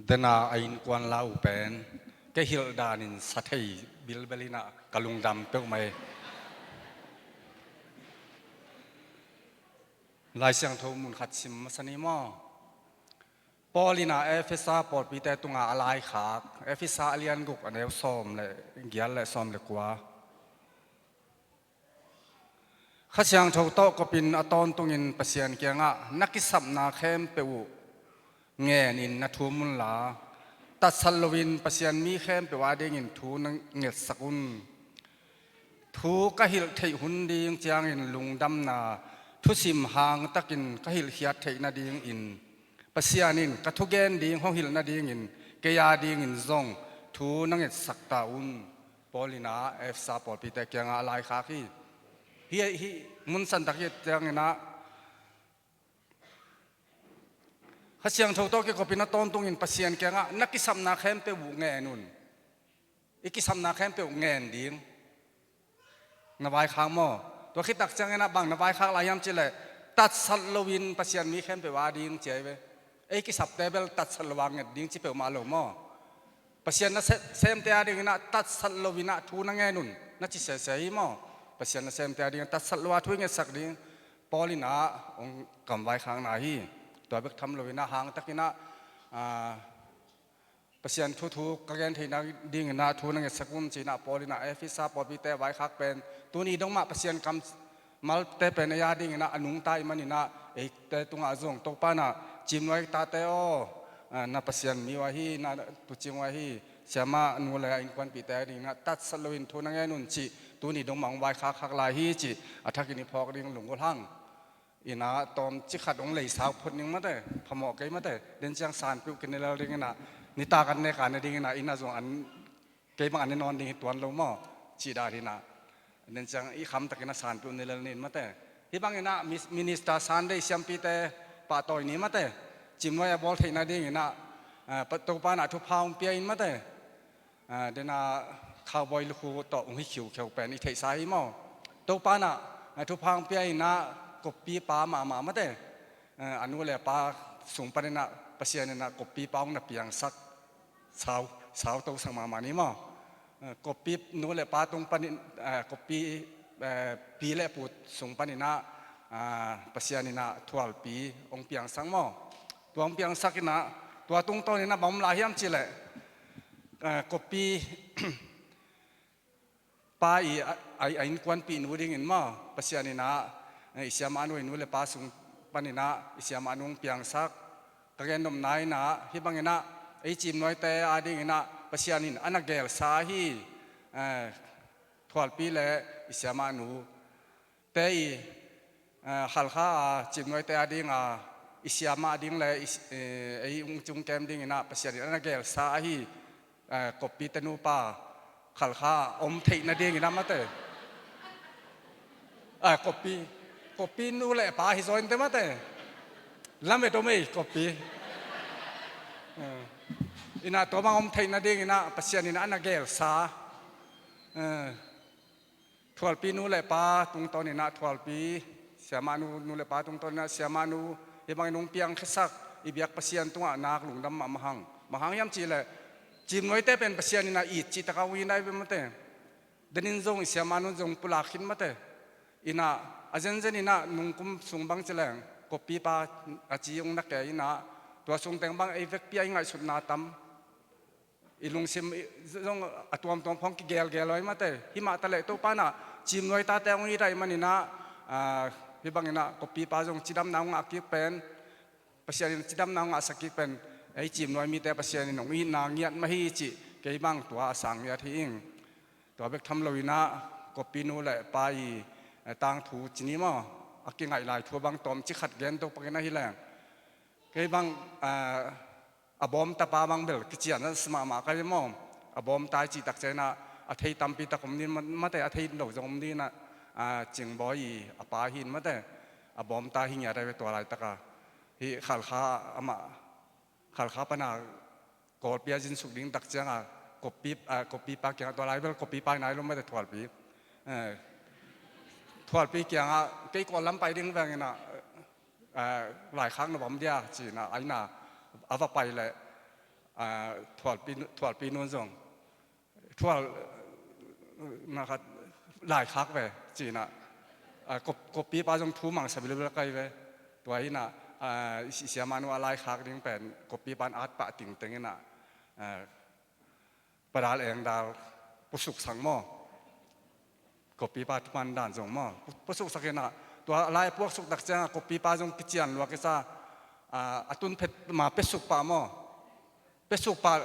Dena a innkuan la uh pen kei hilh danin sa thei bilbel in ah ka lungdam peuhmah hi. Lai Siangtho mun khat sim masa ni maw? Paul in ah Efesa pawlpite tungah a laikhak, Efesa a lian guk a neu sawm le giat le sawm le kua. Kha Siangtho tawh kopin a tawntungin Pasian kiangah na kisapna khempeuh uh ngenin na thum unla, tatsat loin Pasian mi khempeuh adingin thu na ngetsak un. Thu ka hilh theih hun ding ciangin lungdamna thusim hangtakin ka hilhkhiat theih nadingin Pasian in ka thugen ding hong hilh nadingin kei adingin zong thu na ngetsak ta un. Paul in ah Efesa pawlpite kiangah a laikhak hi. Hih, hih munsantak hi ciangin ah Kha Siangtho tawh kikopin a tawntungin Pasian kiangah na kisapna khempeuh uh ngen un. I kisapna khempeuh ngen ding. Na vaikhak maw? Tua khit tak ciangin ah bang na vaikhak lai hiam cih leh tatsat loin Pasian mi khempeuh ading ci hi ve. Ei kisapte bel tatsat lo a nget ding ci peuhmah lo maw? Pasian na se-, semte adingin ah tatsat loin ah thu na ngen un na ci sese hi maw? Pasian na semte adingin tatsat lo a thu i ngetsak ding Paul in ah hong kam vaikhakna hi. Tua bek tham loin ah hangtakin ah, aa, Pasian thu thu ka gen theih nadingin ah thu na ngetsak un ci-in ah Paul in ah Efesa pawlpite vaikhak pen tuni dong mah Pasian kammalte pen ei adingin ah a nungta ahih manin ah eite tungah zong Topa in ah Cimnuai tate aw, ah, na Pasian mi uh ahi, na tuucing uh ahi, siamah nu le a innkuanpihte a dingin ah tatsat loin thu na ngen un cih, tuni dong mah hong vaikhakkhak lai hi cih a thakin i phawk ding lunggulh hang. Inn ah tawmcik khat hong leisau phot ning mate, phamawh kei mate, den ciang sanpeuh kinei lel dingin ah, nitak an nek a ne dingin ah, inn ah zong an, kei bang an ne nawn ding hi tuan lo maw, cih dan hi in ah, den ciang i khamtakin a sanpeuh nei lel ni in mate. Hih bangin ah mis-, Minister Sunday siampite pahtawi ni mate, cimnuai a bawl theihna dingin ah, ah, pa-, Topa in ah thupha hong pia in mate. Ah, den a cowboy lukhu tawh hong hi khiukheu pen i theihsa hi maw. Topa in ah, ah, thupha hong pia in ah, koppipa mahmah mate. Ah, a nu le pa sung panin ah Pasian in ah koppipa hong na piangsak, sau, sau tosak mahmah ni maw. Ah, koppi nu le pa tung panin, ah, koppi, eh, pi le pu sung panin ah, ah, Pasian in ah thualpi hong piangsak maw. Tua hong piangsak in ah, tua tungtawn in ah bang om lai hiam cih leh, eh, koppi pa i a, a, a innkuanpih nu dingin maw, Pasian in ah, eh, i siamah nu, i nu le pa sung panin ah i siamah nu hong piangsak. Ka gen nopna in ah hih bangin ah ei cimnuaite a dingin ah Pasian in a na gelsa ahi, eh, thualpi le i siamah nu te i, eh, Khalkha a cimnuaite a ding a, i siamah ding le i si-, eh, ei ung cung kem dingin ah Pasian in a na gelsa ahi, eh, koppi te nupa Khalkha a om theih nadingin ah mate. Eh, koppi, koppi nu le pa hi zaw in te mate. Lamet om ei, koppi. Eh, in ah tua bang om theih nadingin ah Pasian in a na gelsa. Eh, thualpi nu le pa tungtawn in ah thualpi, siamah nu, nu le pa tungtawn in ah siamah nu, hih bangin hong piangkhiasak, i biak Pasian tungah nak lungdam mahmah hang. Bang hang hiam cih leh, cimnuaite pen Pasian in ah it cih tak a hong it nai ve mate. Den in zong i siamah nu zong pulak khin mate. In ah, a zenzen in ah nungkum sung bang ci leng, koppipa a ci hong na kei in ah, tua sung teng bang ei vekpi a i ngaihsutna tam. I lungsim i, zong a tuamtuam khawng kigelgel aw hi mate. Himah taleh Topa in ah cimnuai tate hong it ahih manin ah, ah, hih bangin ah koppipa zong cidamna hong ngah kik pen, Pasian in cidamna hong ngahsak kik pen, ei cimnuai mite Pasian in hong itna ngiat mah hi cih kei bang tua a sang ngiat hi ing. Tua bek tham loin ah koppi nu le pa i, eh, tangthu ci ni maw, a kingaih lai thu bang tawmcik khat gen to pakin ahi leng. Kei bang, ah, a bawm tapa bang bel kician a sa mahmah ka hi maw. A bawm tai cih tak ciangin ah, a thei tampi tak om ding mate, a thei lo zong om ding in ah, ah, Cingbawi i a pa hi in mate. A bawm tai hi ngiat a hi ve tua laitak a. Hih Khalkha amah, Khalkha pan a Kawlpi a zinsuk ding tak ciang a, koppi, ah, koppipa kiangah tua lai bel koppipa hi nai lo mate thualpi. Eh, thualpi kiangah kei Kawl lam pai ding veng in ah, ah, laikhak na bang om dia ci in ah, a inn ah a va pai leh, ah, thualpi, thualpi nu in zong thual, na khat laikhak ve ci in ah, ah, kop-, koppipa zong thu mangsa bilbel ka hi ve. Tua hi in ah, ah, i si-, siamah nu a laikhak ding pen koppipa in at pah tingteng in ah, ah, padal engdal pusuksang maw. Koppipa thuman dan zong maw. Pu-, pusuksak in ah, tua lai puaksuk tak ciang a koppipa zong kician lua kisa, ah, a tun phet ma pesuk pah maw. Pesuk pah,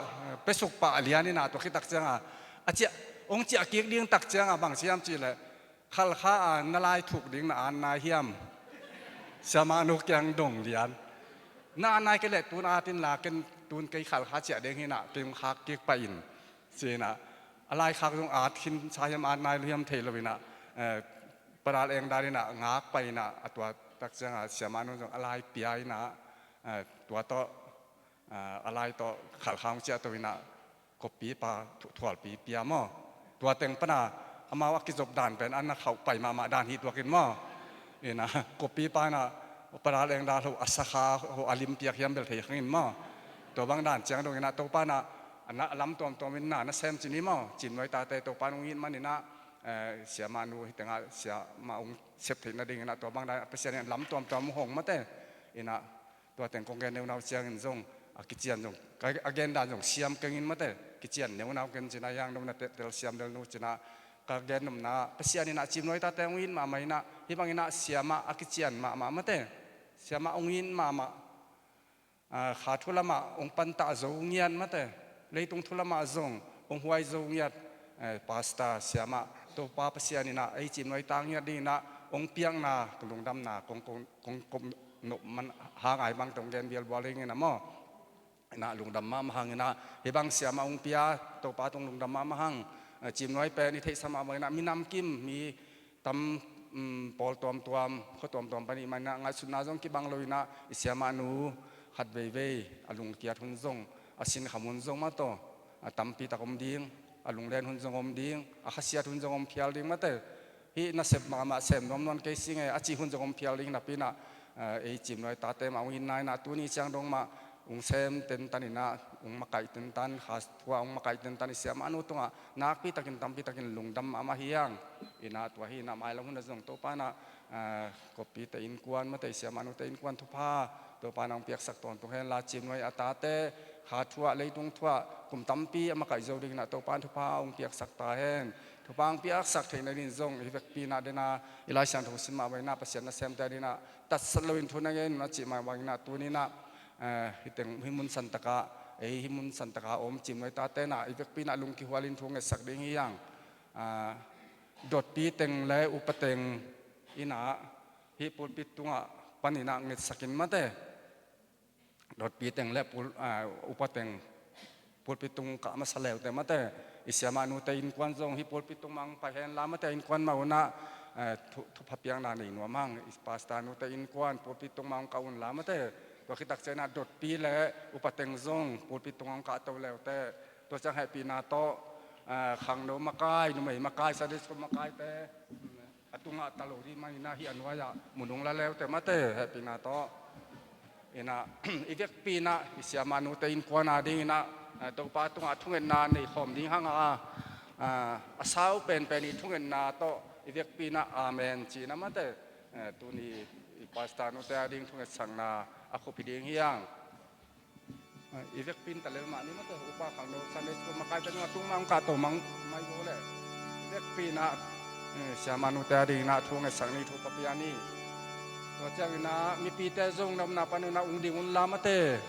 pesuk pah a lian in ah tua khit tak ciang a, a ciah, hong ciah kik ding tak ciang a bang ci hiam cih leh, Khalkha a na lai thuk ding na at nai hiam? Siamah nu kiang dong lian. Na at nai kei leh tun at in la, ken tun kei Khalkha ciah ding hi in ah, kei hong khak kik pah in. Ci in ah, a laikhak zong at khinsa hiam, at nai lo hiam thei lo in ah, eh, padal engdal in ah ngak pah in ah, a tua tak ciang a siamah nu zong a lai pia in ah, eh, tua tawh, ah, a lai tawh Khalkha hong ciah to in ah, koppipa thu-, thualpi pia maw. Tua teng pan a amau a kizop dan pen a na khauh pai mahmah dan hi tuak in maw. In ah, koppipa in ah padal engdal ho, a sakha ho, a lim piak hiam bel thei khang in maw. Tua bang dan ciang dong in ah Topa in ah, a na lam tuamtuam in na, na sem ci ni maw. Cimnuai tate Topa in hong it man in ah, eh, siamah nu hi teng ah siamah hong sep theih nading in ah tua bang dan Pasian in lam tuamtuam hong mate. In ah, tua teng kong gen neunau ciangin zong, a kician zong, ka, a gen dan zong siam keng in mate, kician neunau keng ci in ah, hiang nong na te-, telsiam lel nu ci in ah, ka gen nopna, Pasian in ah cimnuai tate hong it mahmah in ah, hih bangin ah siamah a kician mahmah mate, siamah hong it mahmah. ah, kha thu lamah hong pantah zo ngiat mate, leitung thu lamah zong hong huai zo ngiat, eh, pastor, siamah, Topa Pasian in ah ei Cimnuai ta ngiat ding in ah hong piakna, lungdamna kong, kong, kong, kong nop man hang ai bang tong gen bialbual ding in ah maw. In ah lungdam mahmah hang in ah, hih bang siamah hong pia Topa tung lungdam mahmah hang. Eh, Cimnuai pen i theihsa mah bang in ah minam kim, mi tam, um, pawl tuamtuam, khua tuamtuam panih man in ah ngaihsutna zong kibang lo in ah, i siamah nu khat veivei a lungkiat hun zong, a sinkham hun zong mah tawh, a tampi tak om ding, a lunglen hun zong om ding, a khasiat hun zong om phial ding mate. Hih nasep mahmah sem nuam nawn kei sing e, a cih hun zong om phial ding napi in ah, eh, ei Cimnuai tate mah hong itna in ah tuni ciang dong mah hong sem tentan in ah, hong makaih tentan, kha thu ah hong makaih tentan i siamah nu tungah nakpi takin, tampi takin lungdam mahmah hi hang. In ah tua hi in ah mailam hun ah zong Topa in ah, eh, koppite innkuan mate, i siamah nute innkuan thupha Topa in ah hong piaksak tawntung hen la, Cimnuai a tate kha thu ah, leitung thu ah kum tampi a makaih zo ding in ah Topa in thupha hong piaksak ta hen. Thupha hong piaksak theihna ding zong i vekpi in ah den a, i Lai Siangtho sim mah bang in ah Pasian nasemte ding in ah tatsat loin thu na ngen un a cih mah bang in ah tuni in ah, eh, hih teng, hih mun santak ah, ei hih mun santak ah om Cimnuai tate in ah i vekpi in ah lungkihualin thu ngetsak ding hi hang. Ah, dotpi teng le upa teng in ah hih pulpit tungah pan in ah ngetsak in mate. Dotpi teng le pul-, ah, upa teng pulpit tung kah masa leute mate, i siamah nute innkuan zong hih pulpit tung mah hong pai hen la mate, innkuan mah un ah, eh, thu, thupha piakna nei nuam hang. I pastor nute innkuan pulpit tung mah hong kah un la mate, tua khit tak ciang in ah dotpi le upa teng zong pulpit tung hong kah to leute, tua ciang hehpihna tawh, eh, khangno makai, numei makai, Sunday school makaite, a tungah ta lo ding man in ah hih a nuai ah mun hong la leute mate, hehpihna tawh. In ah, i vekpi in ah i siamah nute innkuan a ding in ah, eh, Topa tungah thungetna nei khawm ding hang a, ah, a sau penpen i thungetna tawh i vekpi in ah amen ci in ah mate, eh, tuni i pastor nute a ding thungetsakna a khup hi ding hi hang. I vekpi in ta lel mah ni mate, upa khangno Sunday school makaite nung a tung mah hong kah to mah mai go leh, i vekpi in ah, eh, siamah nute a ding in ah thu ngetsak ni, thu pia ni. Tua ciang in ah mipite zong na omna pan un ah hong ding un la mate,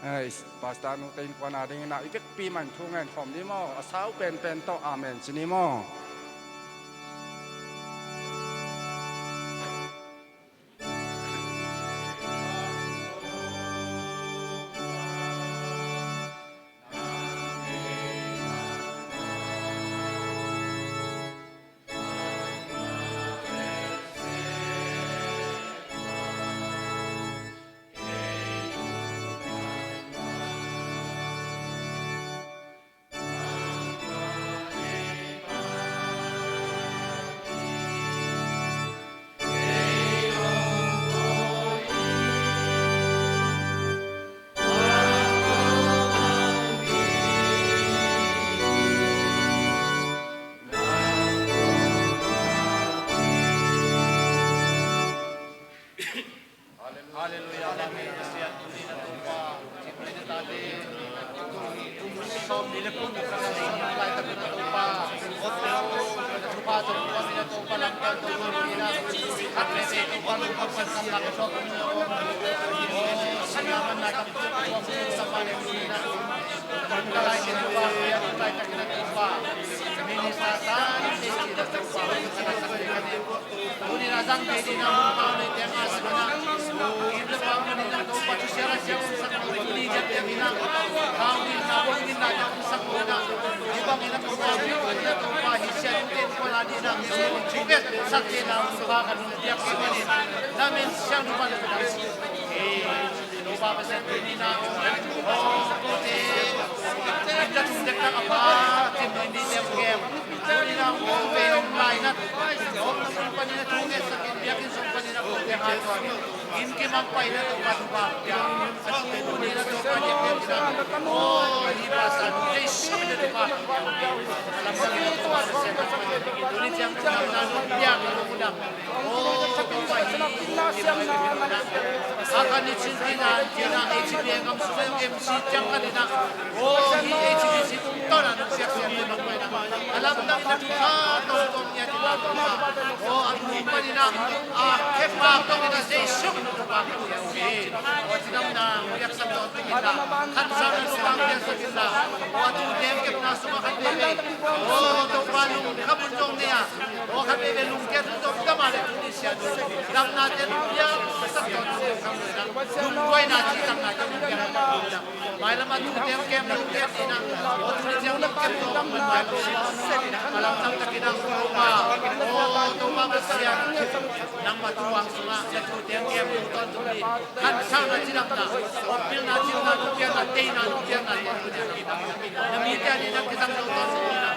eh, i pastor nute innkuan a ding in ah i vekpi mah in thu ngen khawm ni maw, a sau penpen tawh amen ci ni maw. Halleluia. Tuni in a zang kei ding a, hun pau nei teng a sangin a, inn le pau manin a Topa thu sial a sial hong sak lo, tuni ding teng in a, hau ding a, hong ding a, hong sak lo in a, hih bangin a Topa, hih bangin a Topa, hih sial ding teng kuan a ding a, thungetsak ding a, hun pau ka nung piak kei manin, na min sial ding pan. Topa Pasian tuni in a, oh, kote, inn le thum dek tak a pa, Cimnuai mite hong kem. Tuni in a, hong vei hong lainat, hong sung panin a thu ngetsak in, biakinn sung panin a kote hal tuan. Inn kim hong paina Topa thupha pia. Tuni in a Topa diakdiak in a, oh, A kan i cin tina, tina H B A gam sung a M C ciang kan ina. Oh, hi H B C tawh na nong siak siak ni bang pai na. A lamdang ina tu kha tong tong nia tina tong na. Oh, a tu pan ina. A khe pa tong ina Jesu min tong pa ka nia. Oh, tina na riak sa tong tong ina. Khan sa na tong pa nia sa tina. Oh, a tu teng kep na sung a khan bebe. Oh, tong pa lung kha mun tong nia. Oh, khan bebe lung kep tong tama le tu ni sia. Damna te lung pia sa tong tong kha mun na. Lung koi na ci damna te lung pia. Mailam a tu teng kem lo kem ni na. O tu ni teng lo kem lo kem mailam a. Mailam tam takin a Topa. O Topa Pasian. Nangmah tu ang sunga na tu teng kem lo ton tu ni. Khan sang na ci dam na. O pil na ci na tu piang na tei na tu piang na tu ni. Na mi tia ni na kisam lo ton tu ni na.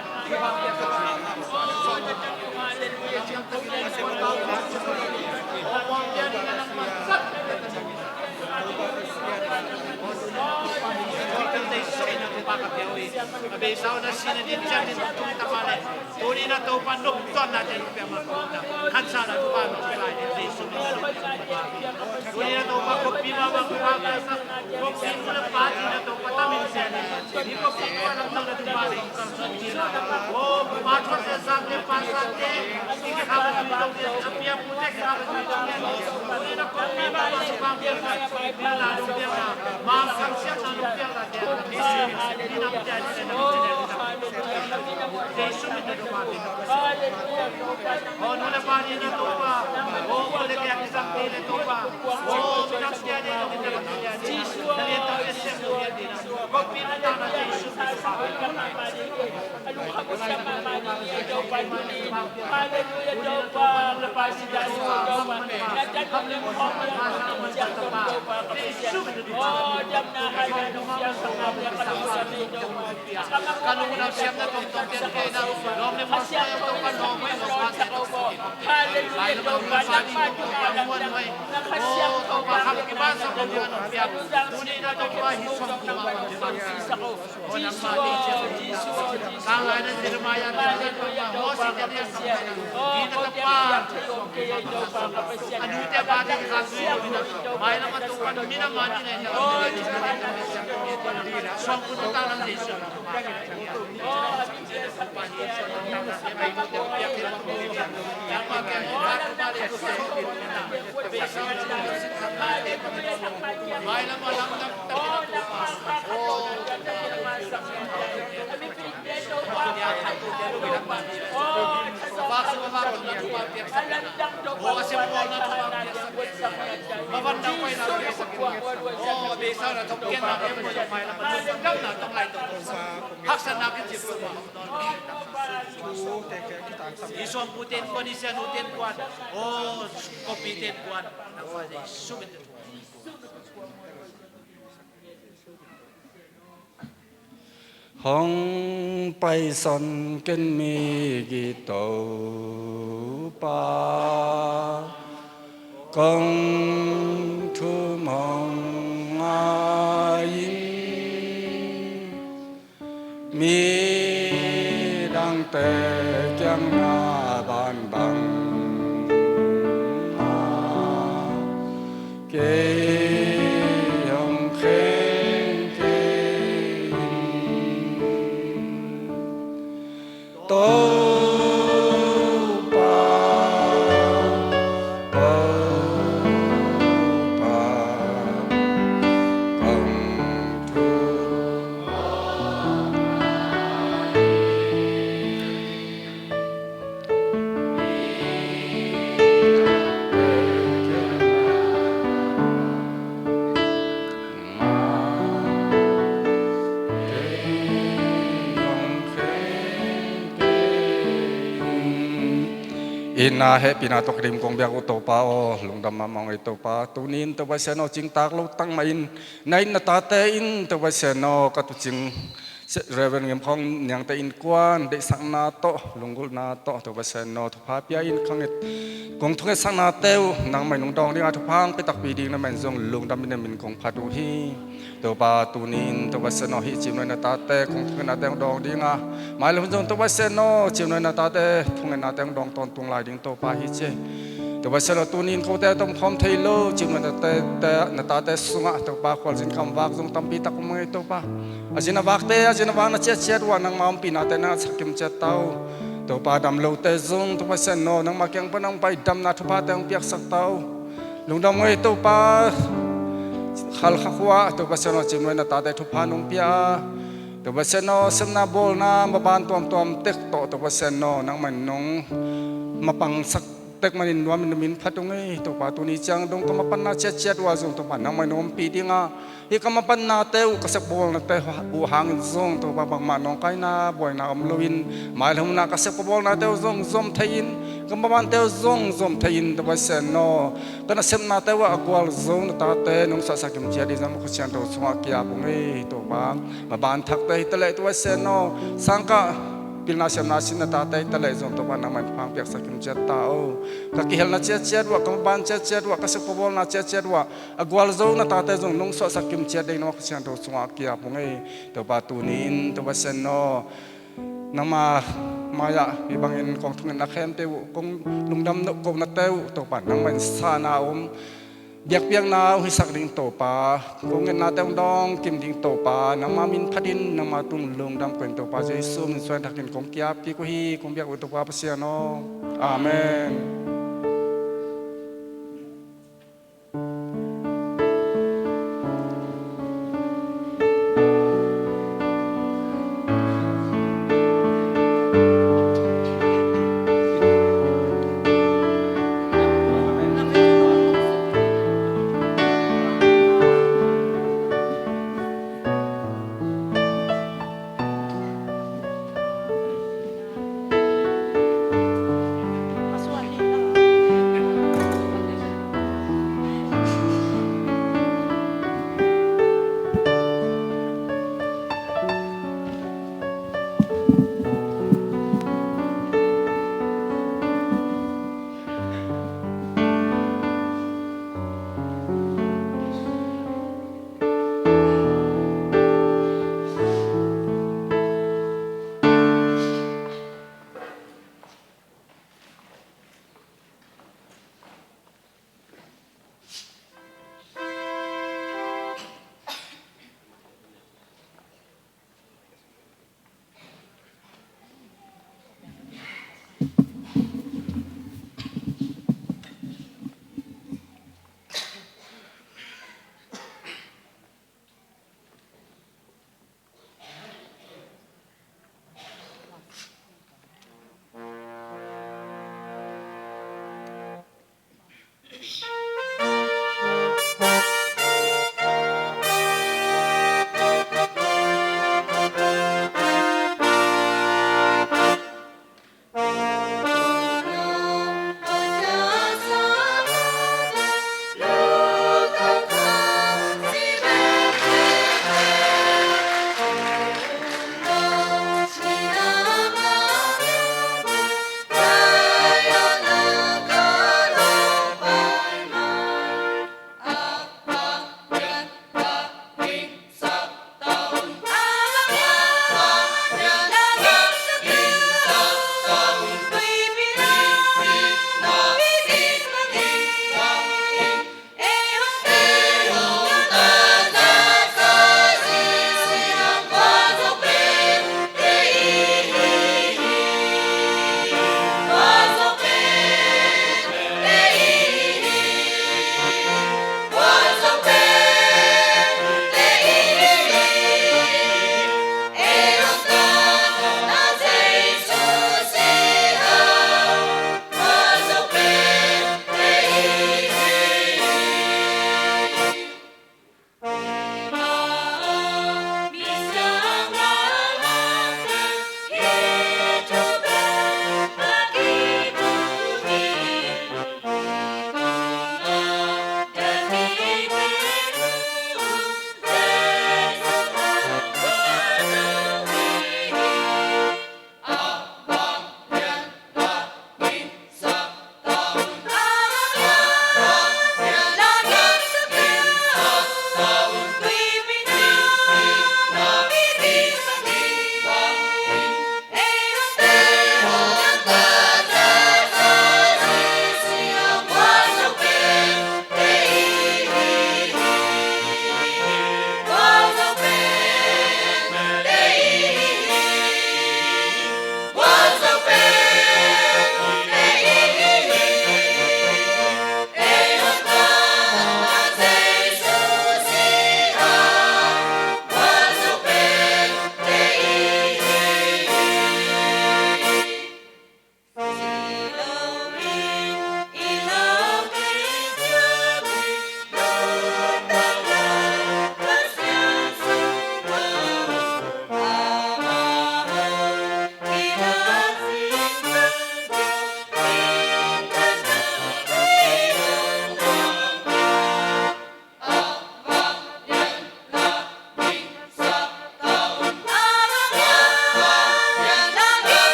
Hong paison ken mi gito pa kong thum hong ngai in mi dangte kiang na ban bang ma kei hong khen kei in. Topa, Topa, kong thum. Ina hehpihna tawh kidim kong biak uh Topa aw, lungdam mahmah ung ei Topa. Tuni in Topa Sian aw, cingtak lo tangmah in na it na tate in Topa Sian aw, ka tuucing Reverend Ngim Khawng Niangte innkuan deihsakna tawh, lunggulhna tawh Topa Sian aw, thupha pia in khangin kong thungetsaknate uh nangmah in hong dawng dingah thupha hong pia takpi ding na mah in zong lungdam in na min kong phat uh hi. Topa, tuni-in Topa Pasian aw, hih cimnuai na tate kong thungetnate hong dawng ding a, mailam hun zong Topa Pasian aw, cimnuai na tate thungetnate hong dawng tawntung lai ding Topa hi ci. Topa Pasian aw, tuni-in kote a tomkhawm thei lo cimnuai na tate, na tate sungah Topa, khualzin kham vak zong tampi tak om ngei Topa. A zin a vakte a zin a vakna ciatciat uh ah nangma ompihnate na sakkim ciat ta uh. Topa, dam lote zong Topa Pasian aw, nangma kiang pan hong pai damna thuphate hong piaksak ta uh. Lungdam ngei Topa, Halkha khua Topa Pasian aw, cimnuai na tate thupha nong pia a, Topa Pasian aw, sepna bawlna maban tuamtuam tek tawh Topa Pasian aw, nangmah in nong mapangsak tek manin nuam in na min phat ung ei. Topa, tuni ciang dong ka mapanna ciatciat uh ah zong Topa, nangmah in ompih ding a, hih ka mapannate uh, ka sepbawlnate uh hangin zong Topa, bangmah nawngkaina buaina om loin mailam hun ah ka sep ka bawlnate uh zong zom thei-in, ka mabante uh zong zom thei-in Topa Pasian aw, ka nasepnate uh ah a gualzo na tate nong suahsak kim ciat ding zong Kha Siangtho sungah kiap ung ei Topa. Maban thakte hi ta leh Topa Pasian aw, sangkah pilna siamna sin na tate hi ta leh zong Topa, nangmah in thupha hong piaksak kim ciat ta o. Ka kihelna ciatciat uh ah, ka maban ciatciat uh ah, ka sep ka bawlna ciatciat uh ah a gualzo na tate zong nong suahsak kim ciat ding zong Kha Siangtho sungah kiap ung ei. Topa, tuni-in Topa Pasian aw, nangma mai-ah hih bangin kong thungetna khempeuh uh, kong lungdam nop kohnate uh Topa, nangmah in sahna om, biakpiakna hong hisak ding Topa, kong ngetnate hong dawng kim ding Topa, nangma min phatin nangma tung lungdam koih in Topa Jesu min suang thakin kong kiap kik uh hi. Kong biak uh Topa Pasian aw. Amen.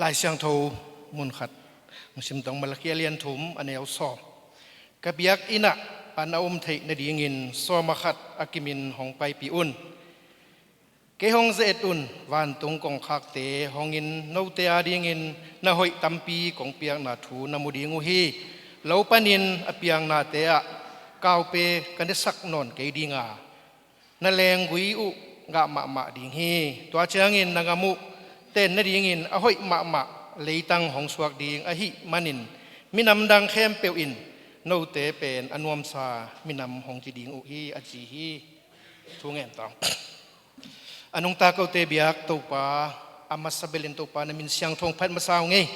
Lai Siangtho mun khat hong sim tong, Malakhi a lian thum, a neu sawm. Ka biakinn ah an a om theih nadingin sawma khat a kimin hong paipih un. Kei hong ze-et un, vantung kongkhakte hongin note adingin na hoih tampi kong piakna thu na mu ding uh hi. Lo panin a piangnate ah kaupe ka nesak nawn kei ding a, na lenggui uh gah mahmah ding hi. Tua ciangin na gam uh ten nadingin a hoih mahmah leitang hong suak ding ahih manin minam dang khempeuh in note pen a nuamsa minam hong ci ding uh hi, a ci hi. Thu ngen tawh. A nungta kote biak Topa, a masa belin Topa na min siangtho hong phat masa ung ei.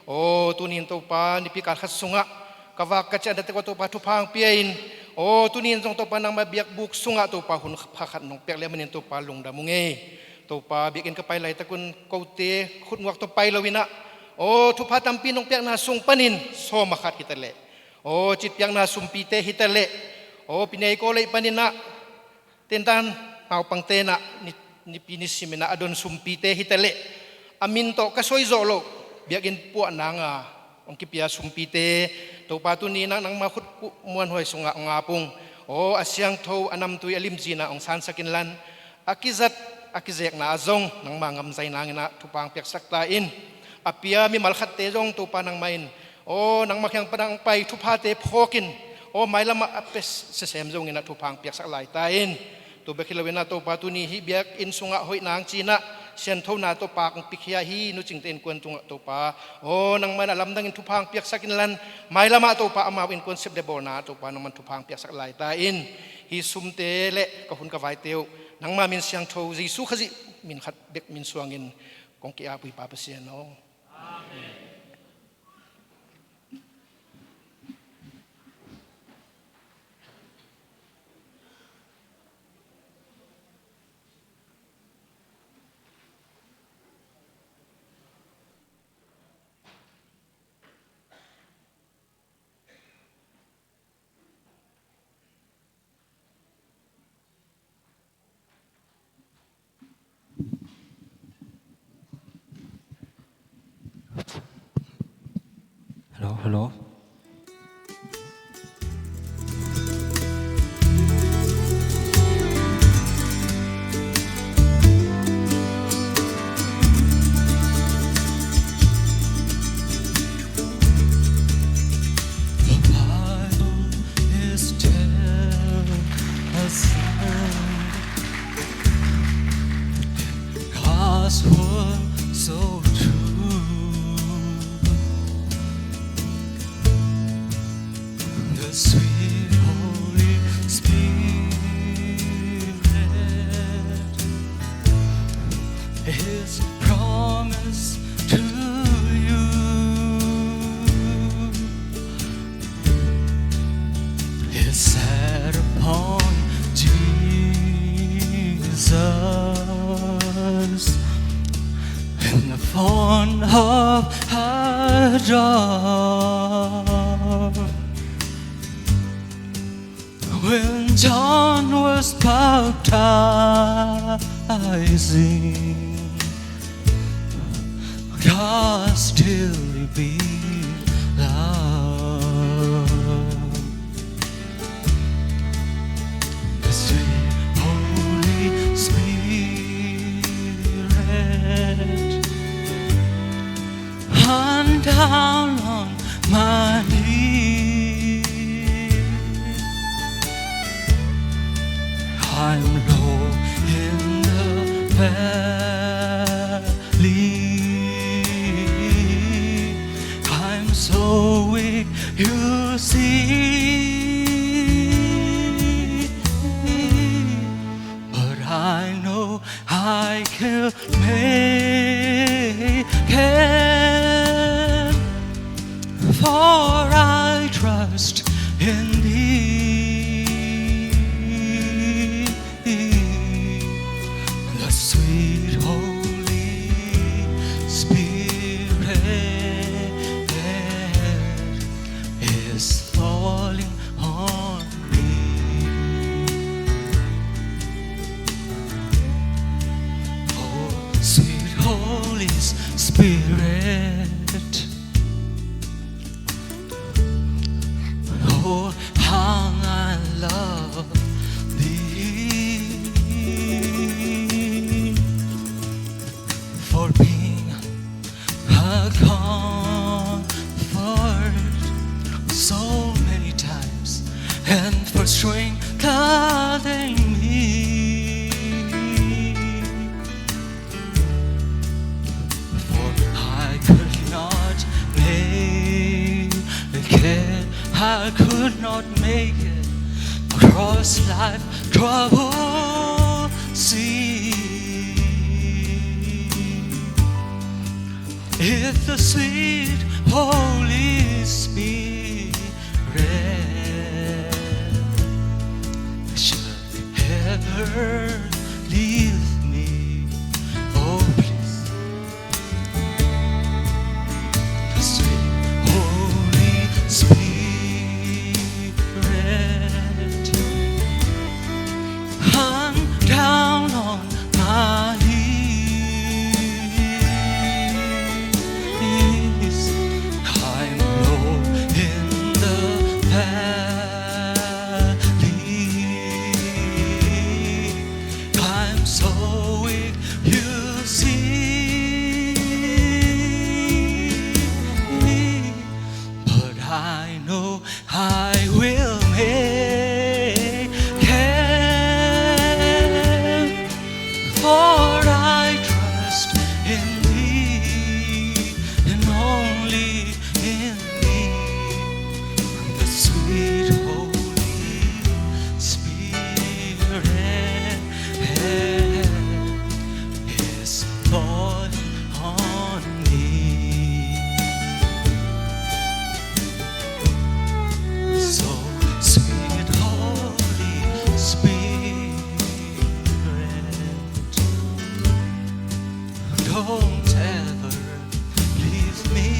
Aw, tuni in Topa, nipi kal khat sungah ka vak ka ciah na tek uh Topa thupha hong pia in. Aw, tuni in zong Topa nangma biakbuk sungah Topa hun pha khat nong piak le manin Topa lungdam ung ei. Topa biakinn ka pai laitak un kote khutnuak tawh pai lo in ah, aw, thupha tampi nong piakna sung panin sawma khat hi ta leh, aw, citpiakna sumpite hi ta leh, aw, pinei ko lei panin ah, tentan naupang tenah ni, nipi ni simin ah a don sumpite hi ta leh, a min tawh ka soi zawh loh biakinn puah nanga hong kipia sumpite, Topa tuni nang, nangma khut muanhuai sungah hong ap ung. Aw, a siangtho a namtui a limzin ah hong sansak inlan, a kizat a kizekna ah zong nangma ngamzai nangin ah thupha hong piaksak ta in. A pia mimal khatte zong Topa nangmah in, aw, nangmah kiang pan hong pai thuphate phawkin, aw, mailamah a pia sisem zongin ah thupha hong piaksak lai ta in. Tua bek hi loin ah Topa tuni hih biakinn sungah hoih nang ci-in ah sianthona tawh pak hong pikhia hih Nu Cingte innkuan tungah Topa, aw, nangmah in a lamdangin thupha hong piaksak inlan, mailamah Topa amau innkuan sepdebawlna Topa nangmah in thupha hong piaksak lai ta in. Hih sumte le ka hun ka vaite uh nangma min siangtho Jesu Khazih min khat bek min suangin kong ki-ap uh hi Pa Pasian aw. Amen. Hello, hello. The Bible is tell us God's word so true. The sweet Holy Spirit is promised to you. Is set upon Jesus in the form of a dove. When John was baptizing, God still revealed love. The sweet Holy Spirit hunt down on my knees. I'm low in the valley. I'm so weak, you see. But I know I can make it, for I trust in thee. The sweet Holy Spirit is falling on me. Oh, sweet Holy Spirit, Spirit. Oh, how I love thee, for being a comfort so many times and for strengthening me. For I could not make it, I could not make it across life troubled sea if the sweet Holy Spirit should ever leave me. Oh, please. Sweet Holy Spirit, come down on my knees. I'm low in the valley. I'm so weak, you see, but I know I will make it, for I trust in thee and only in thee. The sweet Holy Spirit is falling on me. So, sweet Holy Spirit, don't ever leave me.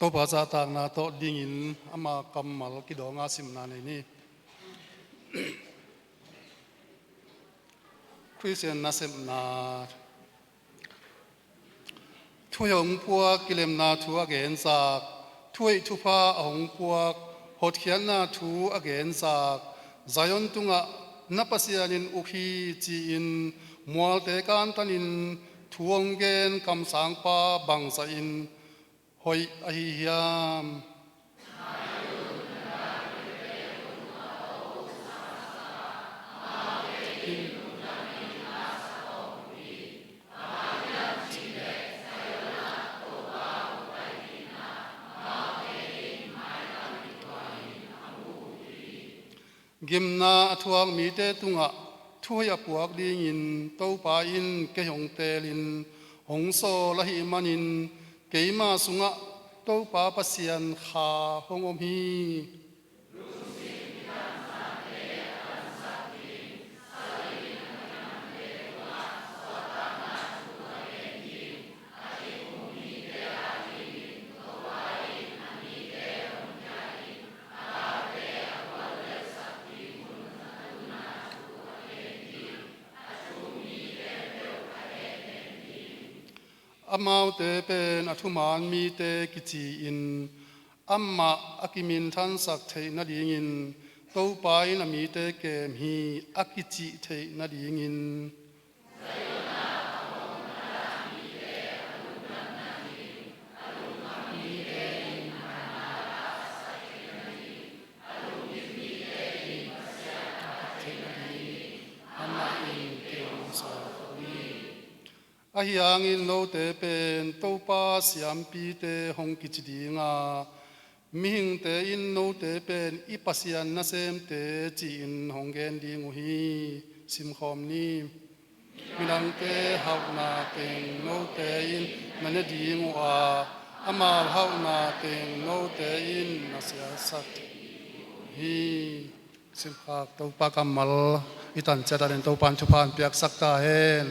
Topa zahtakna tawh dingin ama kammal kidawng a simna nei ni. Khristian nasepna. Thuhoih a hong puak, kilemna thu a genzak, thuhoih thupha a hong puak, hotkhiatna thu a genzak, Zion tungah na Pasian in uk hi, ci-in mualte kantanin thu hong gen kamsangpa bangzahin hoih ahi hiam? Gimna a thuak mite tungah thuhoih a puak dingin Topa in kei hong teelin hong sawl ahih manin keima sungah Topa Pasian kha hong om hi. Amaute pen a thuman mite kici-in amah a kiminthansak theih nadingin Topa in a mite kem hi, a kicih theih nadingin. Ahi hangin note pen Topa siampite hong kici ding a, mihingte in note pen i Pasian nasemte ci-in hong gen ding uh hi. Simkhawm ni. Midangte hauhna teng note in na ne ding uh a, amau hauhna teng note in na siatsak hi. Simkhak Topa kammal i tan ciat dingin Topa in thupha hong piaksak ta hen.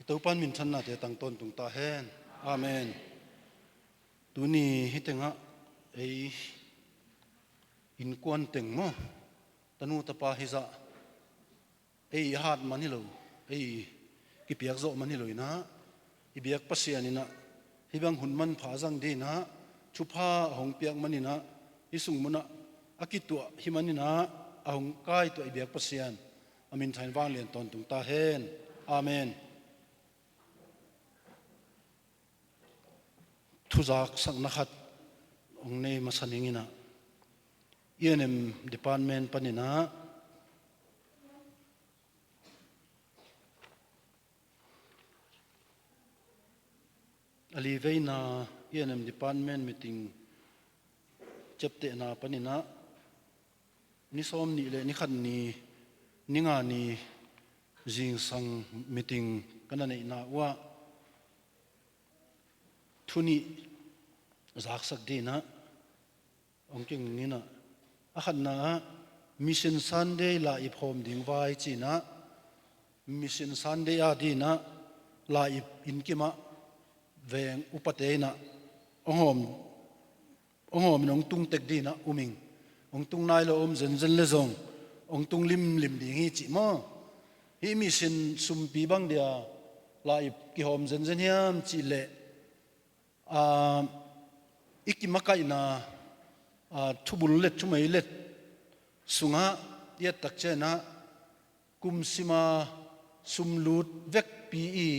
Topan minthannate tang tawntung ta hen. Amen. Tuni hih tengah ei innkuan teng maw, tanu tapa hizah ei a hat man hi lo, ei kipiak zawh man hi lo inah, i biak Pasian inah hih bang hun manpha zang dinah, thupha a hong piak man inah, hih sung munah a kituah hi man inah, a hong kaituah i biak Pasian a minthan vanglian tawntung ta hen. Amen. Thuzaksakna khat hong nei masa ning inah, E and M department paninah a liveina E and M department meeting ciaptehna paninah ni sawm nih le ni khat ni, ni nga ni zingsang meeting ka na neihna uhah thu nih zaksak dinah hong kinging inah, a khatna ah Mission Sunday lai-ip hawm ding vai cinah, Mission Sunday a dinah lai-ip innkim ah veng upate inah hong hawm, hong hawm in hong tung tek dinah um ing. Hong tung nai lo om zenzen le zong hong tung limlim ding hi cih maw? Hih mission sumpi bang dia lai-ip kihawm zenzen hiam cih leh, aa, i kimakaihna, aa, thubul let thumei let sungah i et tak ciangah kum sima sumlut vekpi i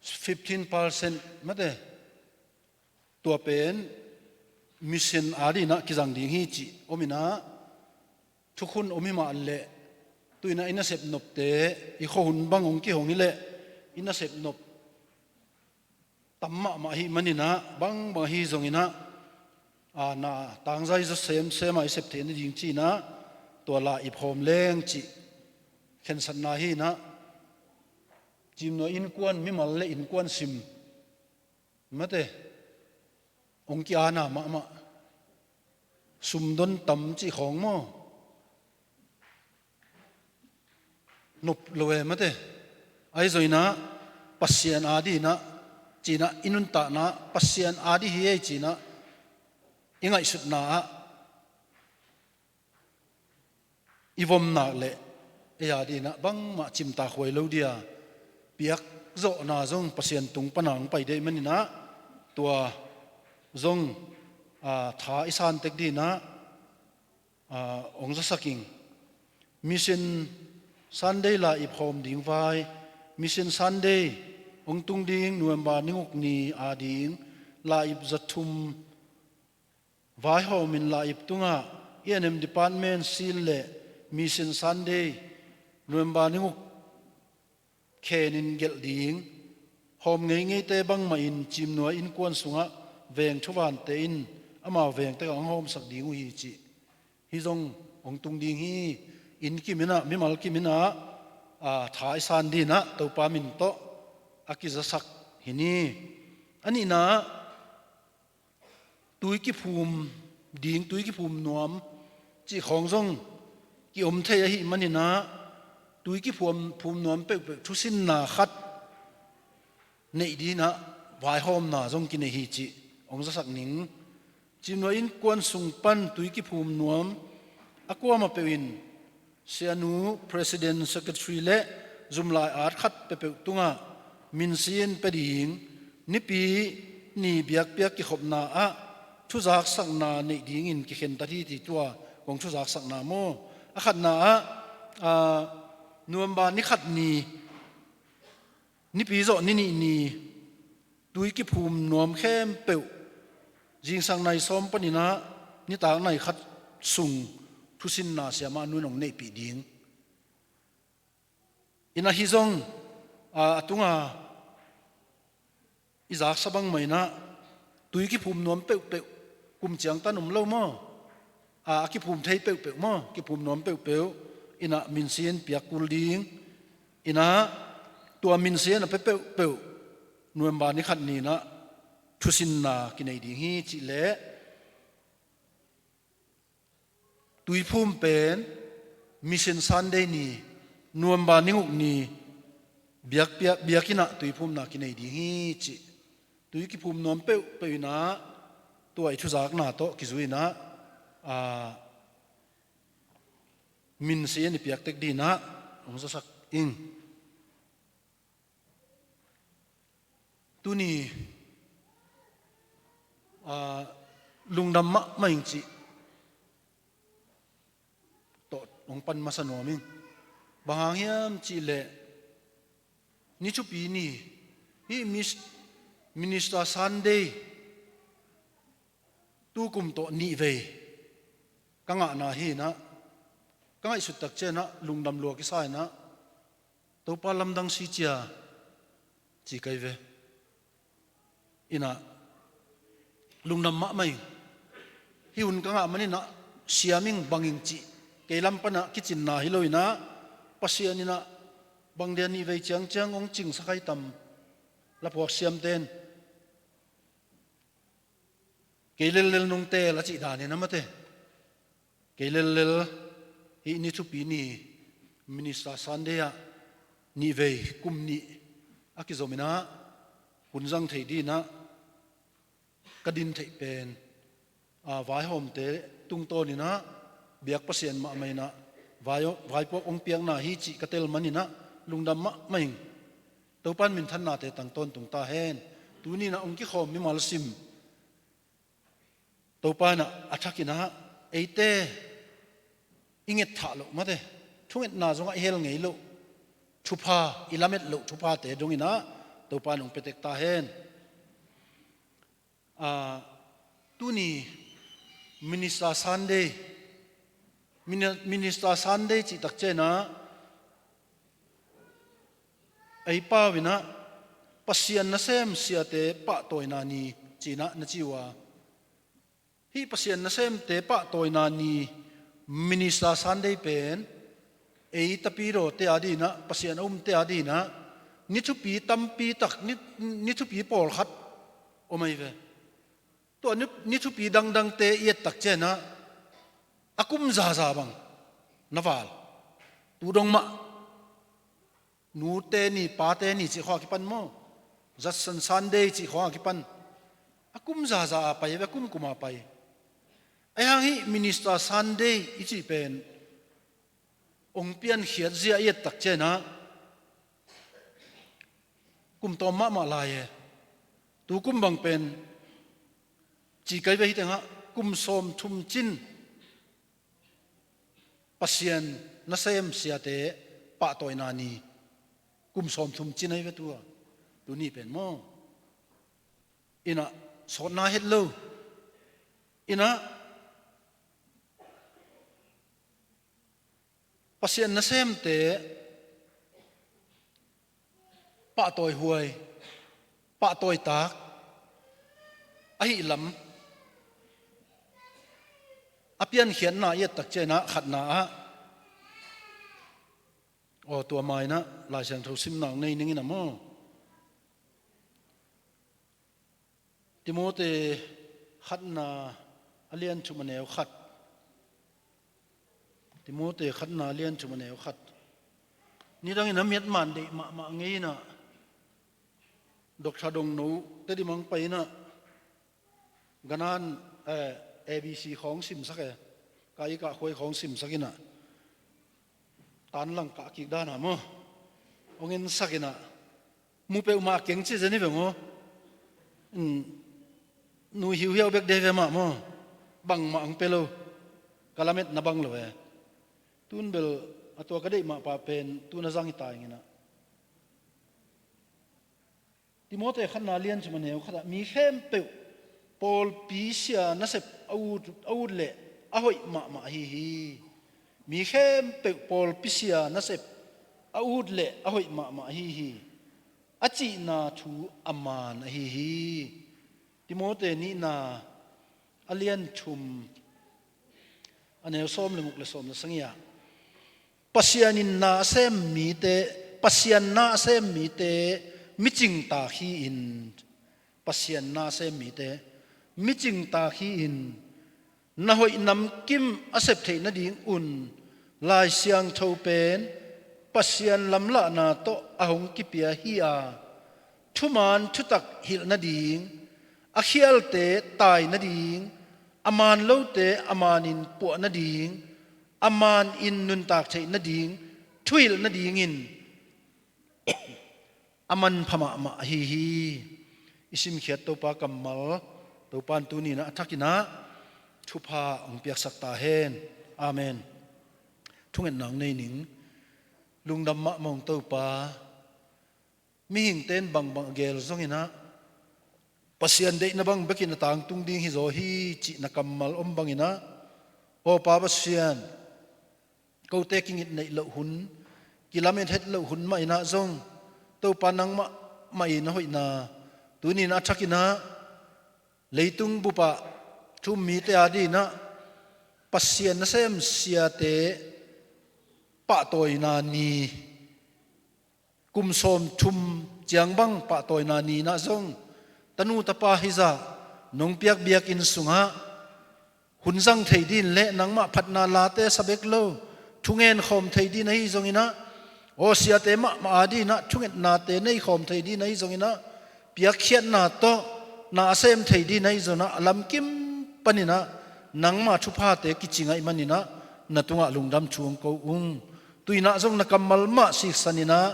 fifteen percent mate, tua pen mission a dinah kizang ding hi cih om inah, thukhun om hi mah leh, tu inah i nasep nopte, i khuahun bang hong kihong hi leh, i nasep nop tam mahmah ahih man inah, bangbang ahi zong inah, aa, na tangzai zaw semsem a i sep theih nading cinah, tua lai-ip hawm leng cih khensatna hi inah, Cimnuai innkuan mimal le innkuan sim mate, hong ki-ana mahmah. Sumdon tam cih khawng maw? Nop lo e mate. Ahi zong inah Pasian a dinah cinah i nuntakna Pasian a di hi ei cinah i ngaihsutna ah i vom nak leh ei a dinah bangmah cimtak huai lo dia, piak zawhna zong Pasian tung pana hong pai dei man inah, tua zong, aa, tha i san tek dinah, aa, hong zasak ing. Mission Sunday lai-ip hawm ding vai, Mission Sunday hong tung ding November ni guk ni a ding lai-ip zathum vaihawm in lai-ip tungah E and M department seal le Mission Sunday November ni guk khenin gelh ding. Hawm ngeingeite bangmah in Cimnuai innkuan sungah veng thuvante in amau veng tekah hong hawmsak ding uh hi cih. Hih zong hong tung ding hi. Innkim inah, mimal kim inah, aa, tha i san dinah Topa min tawh a kizasak hi ni. A nihna ah, tui kiphum ding, tui kiphum nuam cih khawng zong ki-om thei ahih man inah, tui kiphum, phum nuam peuhpeuh thusinna khat neih dinah vaihawmna zong kineih hi cih hong zasak ning. Cimnuai innkuan sung pan tui kiphum nuam a kuamah peuh in, sianu, president, secretary le zumlai at khat peuhpeuh tungah minsin pia ding, Nipi ni biakpiak kikhopna ah thuzaksakna neih dingin kikhentat hi ti tua kong thuzaksakna maw? A khatna ah, aa, November ni khat ni, Nipi zawh ni nih ni tui kiphum nuam khempeuh zingsang nai sawm paninah nitak nai khat sung thusinna siamah nu in hong neihpih ding. Inah hih zong, aa, a tunga i zaksa bangmah inah tui kiphum nuam peuhpeuh, kum ciangtan om lo maw? A, a kiphum thei peuhpeuh maw, kiphum nuam peuhpeuh inah minsin piak kul ding. Inah tua minsin a pia peuhpeuh November ni khat ni inah thusinna kineih ding hi cih leh, tuiphum pen Mission Sunday ni, November ni guk ni, biakpiak, biakinn ah tuiphumna kinei ding hi cih, tui kiphum nuam peuhpeuh in ah, tua i thuzakna tawh kizui in ah, aa, minsi an i piak tek ding in ah hong zasak ing. Tuni, aa, lungdam mahmah ing cih tawh hong pan masa nuam ing. Bang hang hiam cih leh, ni thupi ni, hih mis-, Minister Sunday, tu kum tawh nih vei ka ngahna hi in ah, ka ngaihsut tak ciang ah lungdam lua kisa in ah, Topa lamdang si cia, ci ka hi ve. In ah, lungdam mahmah ing. Hih hun ka ngah manin ah siam ing, bang ing cih kei lam pan ah kicinna hi lo in ah, Pasian in ah bang dia nih vei ciangciang hong cingsak hi tam, laphuak siamte in. Kei lellel nong teel a cih dan in ah, mate. Kei lellel hih ni thupi ni, Minister Sunday ah nih vei, kum nih a kizom in ah, hun zang thei ding in ah ka din theih pen, aa, vaihawmte tungtawn in ah, biak Pasian mahmah in ah, vai-, vaipuak hong piakna hi cih ka tel manin ah, lungdam mahmah ing. Topa in minthannate tang tawntung ta hen. Tuni in ah hong kikhawm mimal sim, Topa in ah a thak in ah, eite i ngetthah loh, mate, thungetna zong ah i hel ngei loh thupha, i lamet loh thuphate dong in ah Topa in hong pia tek ta hen. Aa, tuni Minister Sunday, Mini-, Minister Sunday cih tak ciang ah, ei pau in ah Pasian nasem siate pahtawina ni ci in ah na ci uh a, hih Pasian nasemte pahtawina ni, Minister Sunday pen ei tapidawte a ding in ah, Pasian a umte a ding in ah, ni thupi tampi tak, ni, ni thupi pawlkhat om ahi ve. Tua ni, ni thupi dangdangte i et tak ciang ah, a kum zaza bang na val, tu dong mah, nute ni, pate ni cih khawng a kipan maw, Judson Sunday cih khawng a kipan, a kum zaza a pai ve, a kumkum a pai. Ahi hang hih Minister Sunday i cih pen hong piankhiat zia i et tak ciang ah, kum tawm mahmah lai e. Tu kum bang pen, ci ka hi ve, hih teng ah kum sawmthum cin Pasian nasem siate pahtawina ni, kum sawmthum cin ahi ve tua, tuni pen maw. In ah sawtna het lo. In ah Pasian nasemte pahtawihuai, pahtawitak ahih lam a piankhiatna i et tak ciang ah, khatna ah, aw, tua ma in ah Lai Siangtho simna hong nei ning in ah maw. Timote khatna a lian thum a neu khat. Timote khatna a lian thum a neu khat. Nidang in a miat man deih mahmah ngei in ah, Doctor Dongno Tedim hong pai in ah, Ganan, eh, A B C khawng simsak e. Ka i kah khuai khawng simsak in ah, tan lang kah kik dan a maw, hong ensak in ah, mu peuhmah keng ci zen hi ve maw. Nui hiuhiau bek de ve mah maw. Bangmah hong pia lo. Ka lametna bang lo e. Tun bel a tua ka deih mah pah pen tun a zang hi ta ing in ah. Timote khatna lian thum a neu khat ah, mi khempeuh pawlpi sia nasep a ut, a ut leh a hoih mahmah ahi hi. Mi khempeuh pawlpi sia nasep a ut leh a hoih mahmah ahi hi. A cihna thu a man ahi hi. Timote nihna a lian thum a neu sawm le guk le sawm le sagih ah, Pasian in na a sem mite, Pasian na a sem mite micing tak hi in. Pasian na a sem mite micing tak hi in. Na hoih namkim a sep theih nading un Lai Siangtho pen Pasian lamlahna tawh a hong kipia hi a, thuman thutak hilh nading, a khialte tai nading, a man lote a manin puah nading, a manin nuntak theih nading, thuhilh nadingin a manpha mahmah ahi hi. I simkhiat Topa kammal, Topa in tuni-in a thakin ah thupha hong piaksak ta hen. Amen. Thungetna hong nei ning. Lungdam mahmah ung Topa. Mihingte in bangbang a geel zongin ah, Pasian deihna bang bekin a tangtung ding hizaw hi cih na kammal om bangin ah, aw Pa Pasian, kote kingit neih loh hun, kilamet het loh hun mah in ah zong, Topa nangmah mah in a hoihna tuni-in a thakin ah, leitung bup ah thu-um mite adingin ah Pasian nasem siate pahtawina ni, kum sawmthum ciang bang pahtawina ni-in ah zong, tanu tapa hizah nong piak biakinn sungah hun zang thei dingin le nangmah phatna late sa bek lo, thungen khawm thei dingin ahi zongin ah, aw siate mahmah adingin ah thungetnate nei khawm thei dingin ahi zongin ah, piakkhiatna tawh na a sem thei dingin ahi zongin ah, a lamkim panin ah nangma thuphate kici ngaih manin ah, na tungah lungdam thu hong ko ung. Tu-in ah zong na kammal mah siksanin ah,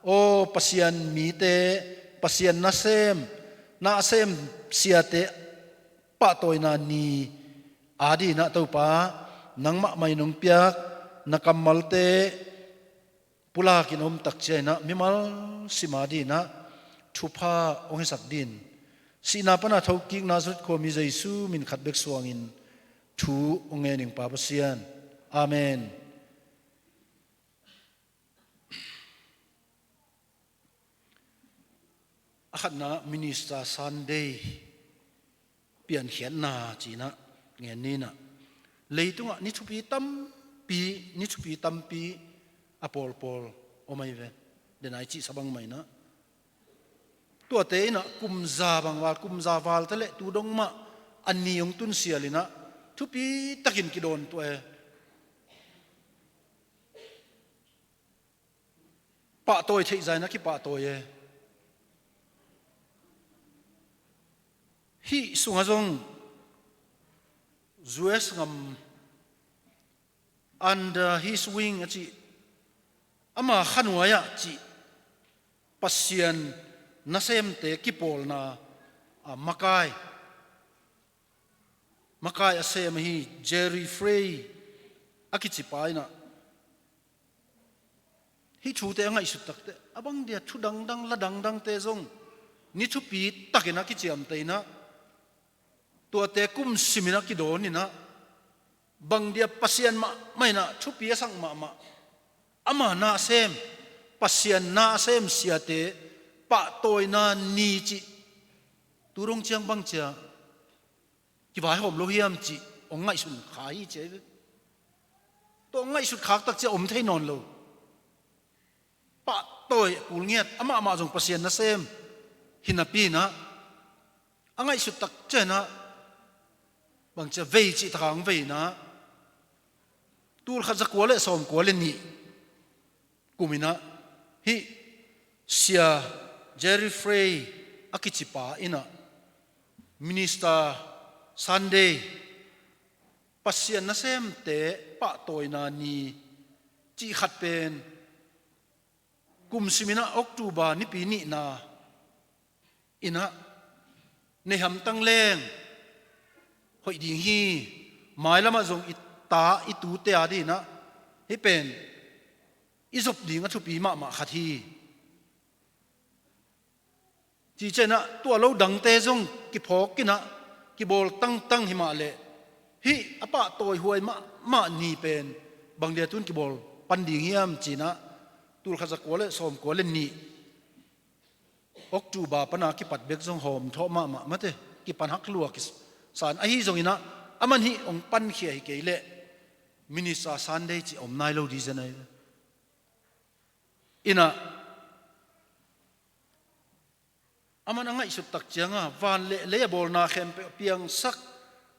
aw Pasian mite, Pasian nasem, na a sem siate pahtawina ni adingin ah Topa, nangmah mah in hong piak na kammalte pulakin a om tak ciangin ah mimal sim adingin ah thupha hong hisak dingin, sihna pan a thokikna zutkhawm i Jesu min khat bek suangin thu hong ngen ing Pa Pasian. Amen. A khatna Minister Sunday piankhiatna ci-in ah ngen ni in ah, leitungah ni thupi tampi, ni thupi tampi a pawlpawl om ahi ve. Denai cihsa bangmah in ah, tuate in ah kum za bang val, kum za val ta leh tu dong mah a ni hong tun sial in ah, thupi takin kidawn tuah e. Pahtawi theih zah in a kipahtawi e. Hih sungah zong U S gam under his wing a cih, ama khanuai ah cih Pasian nasemte kipawlna, a, makai, makai a sem ahi Jerry Frey a kici pa in ah, hih thute a ngaihsut takteh, a bang dia thu dangdang, la dangdangte zong ni thupi takin a kiciamteh in ah, tuate kum simin a kidawn in ah, bang dia Pasian mahmah in ah thupi a sak mahmah, ama na a sem, Pasian na a sem siate pahtawina ni cih tu dong ciang bang cia kivaihawm lo hiam cih hong ngaihsun kha hi ci ahi ve. Tua hong ngaihsut khak tak ciang om thei nawn lo. Pahtawi a kul ngiat, amah mah zong Pasian nasem hi napi in ah, a ngaihsut tak ciang in ah bang cia vei cih tak a hong vei in ah, tul khat za kua le sawm kua le nih kum in ah, hih Sia Jerry Frey a kici pa in ah, Minister Sunday, Pasian nasemte pahtawina ni cih khat pen kum simin ah October nipi nihna in ah nei hamtang leng hoih ding hi. Mailamah zong i ta i tute ading in ah hih pen i zop ding a thupi mahmah khat hi. Cih ciang in ah tua lo dangte zong kiphawk in ah kibawl tangtang hi mah leh, hih a pahtawi huai mahmah ni pen bang dia tun kibawl pan ding hiam ci-in ah, tul khat za kua le sawm kua le nih October pan a kipat bek zong hawm thawh mahmah mate, kipan hak lua kisa in, ahi zongin ah, aman hih hong pankhia hi kei leh Minister Sunday cih om nai lo ding zen ahi. In ah, aman a ngaihsut tak ciang a, van le lei a bawlna khempeuh a piangsak,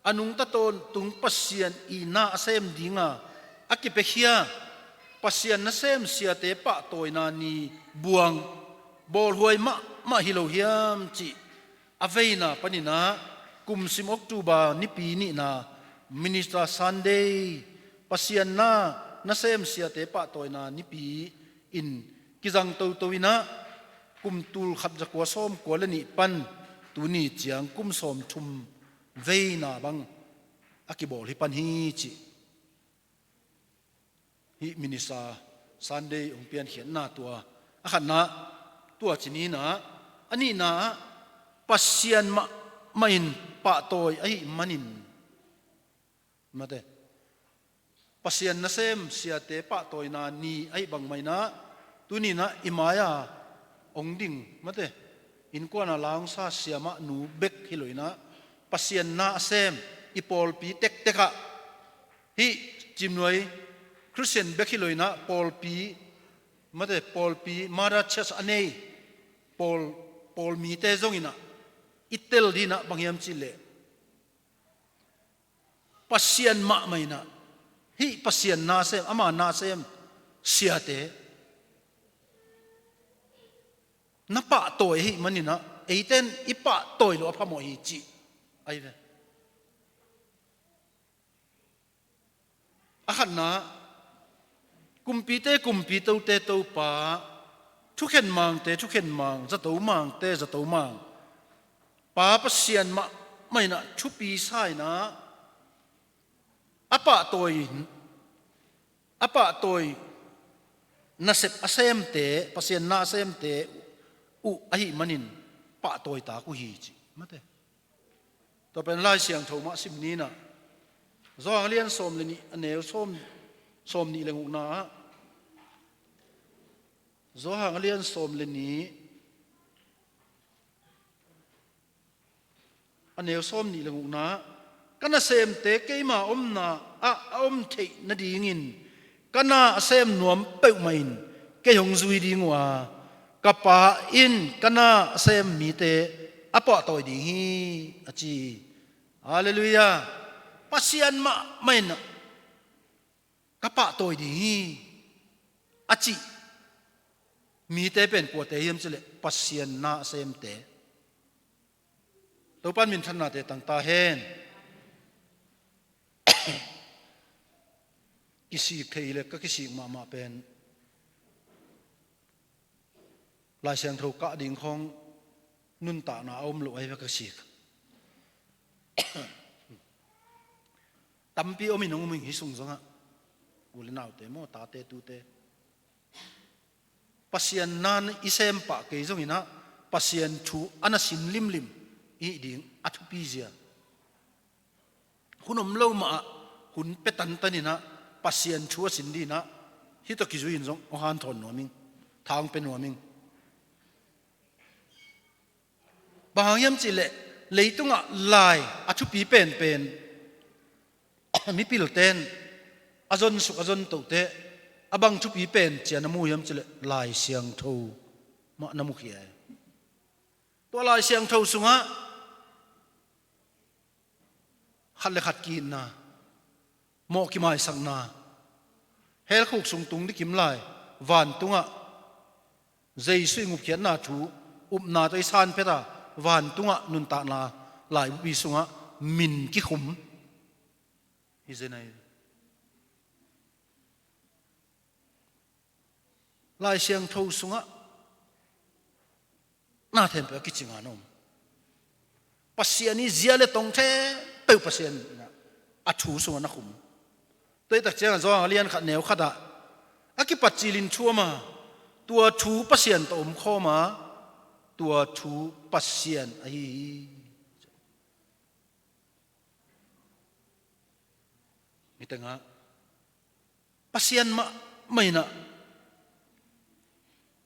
a nungta tawntung Pasian i na a sem ding a, a kipiakhia Pasian nasem siate pahtawina ni buang bawlhuai mahmah hi lo hiam cih a veina paninah kumsim October nipi nihna Minister Sunday, Pasian na nasem siate pahtawina nipi in kizang toto inah kum tul khat zakua sawmkua le nih pan tuni ciang kum sawmthum veina bang a kibawl hi pan hi cih hih Minister Sunday hong piankhiatna tua a khatna tua ci ninah a nihna ah Pasian mahmah in pahtawi ahih manin mate Pasian nasem siate pahtawina ni ahih bangmah inah tuninah i mai-a hong ding mate innkuana la hong sa siamah nu bek hi lo inah Pasian na a sem i pawlpi tektekah hih cimnuai Christian bek hi lo inah pawlpi mate pawlpi mother church a nei pawl pawlmite zong inah i tel dinah bang hiam cihleh Pasian mahmah inah hih Pasian nasem ama nasem siate na pahtawi ahih maninah eiten i pahtawi lo a phamawh hi cih ahi ve. A khatna kumpite kumpi tote Topa thukhen mangte thukhen mang zato mangte zato mang Pa Pasian mahmah inah thupi sa inah a pahtawi a pahtawi nasep a semte Pasian na a semte uh ahih manin pahtawi tak uh hi ci mate. Tua pen Lai Siangtho mah sim ninah Johan a lian sawm le nih a neu sawm sawm nih le ngukna ah Johan a lian sawm le nih a neu sawm nih le ngukna ah ka nasemte keima omna ah a om theih nadingin ka na a sem nuam peuhmah in kei hong zui ding uh a ka Pa in ka na a sem mite a pahtawi ding hi a ci. Halleluiah. Pasian mahmah in ka pahtawi ding hi a cih mite pen kuate hiam cihleh Pasian na a semte. Topan minthannate tangta hen. Kisik thei le ka kisik mahmah pen Lai Siangtho kah ding khawng nuntakna a om lo ahi ve ka sik. Tampi om in hong um ing hi sung zongah u le naute maw tate tute Pasian na i sem pah kei zonginah Pasian thu a na sin limlim i hih ding a thupi zia. Hun om lo mahah hun pe tantaninah Pasian thu a sin dinah hih tawh kizui in zong aw hanthawn nuam ing. Tha hong pe nuam ing. Bang hang hiam cihleh leitungah lai a thupi penpen mipilten a zonsuk a zontohte a bang thupi pen cia na mu hiam cihleh Lai Siangtho mah na mukhia hi. Tua Lai Siangtho sungah khat le khat ki-itna, mawh kimaisakna, helkhuk sung tung dikim lai, vantungah Jesuh i ngupkhiatna thu upna tawh i sanphet a, vantungah nuntakna laibupi sungah min kikhum hi zen ahi. Lai Siangtho sungah na thempeuh a kicinga na om. Pasian i zia le tong thempeuh Pasian a thu sungah na khum. Tua i tak ciangah Johan a lian khat neu khatah a kipat cilin thu om a, tua thu Pasian tawh omkhawm a, tua thu Pasian ahi hi. Hi tengah Pasian mahmah inah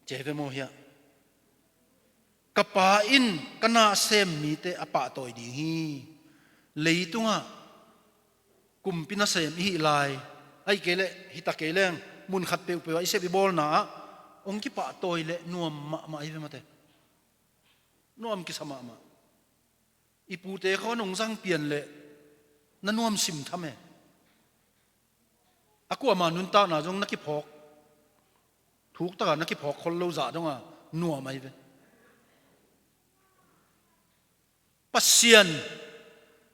ceve maw hiah ka Pa in ka na a sem mite a pahtawi ding hi. Leitungah kumpi nasem i hih lai ahi kei leh hita kei leng mun khat peuhpeuh ah i sep i bawlna ah hong kipahtawi leh nuam mahmah hi ve mate. Nuam kisa mahmah. I pute khaw nong zang pian leh na nuam sim tham e. A kuama nuntakna zong na kiphawk Thuk taka na kiphawk khol lo zah donga nuam ahi ve. Pasian,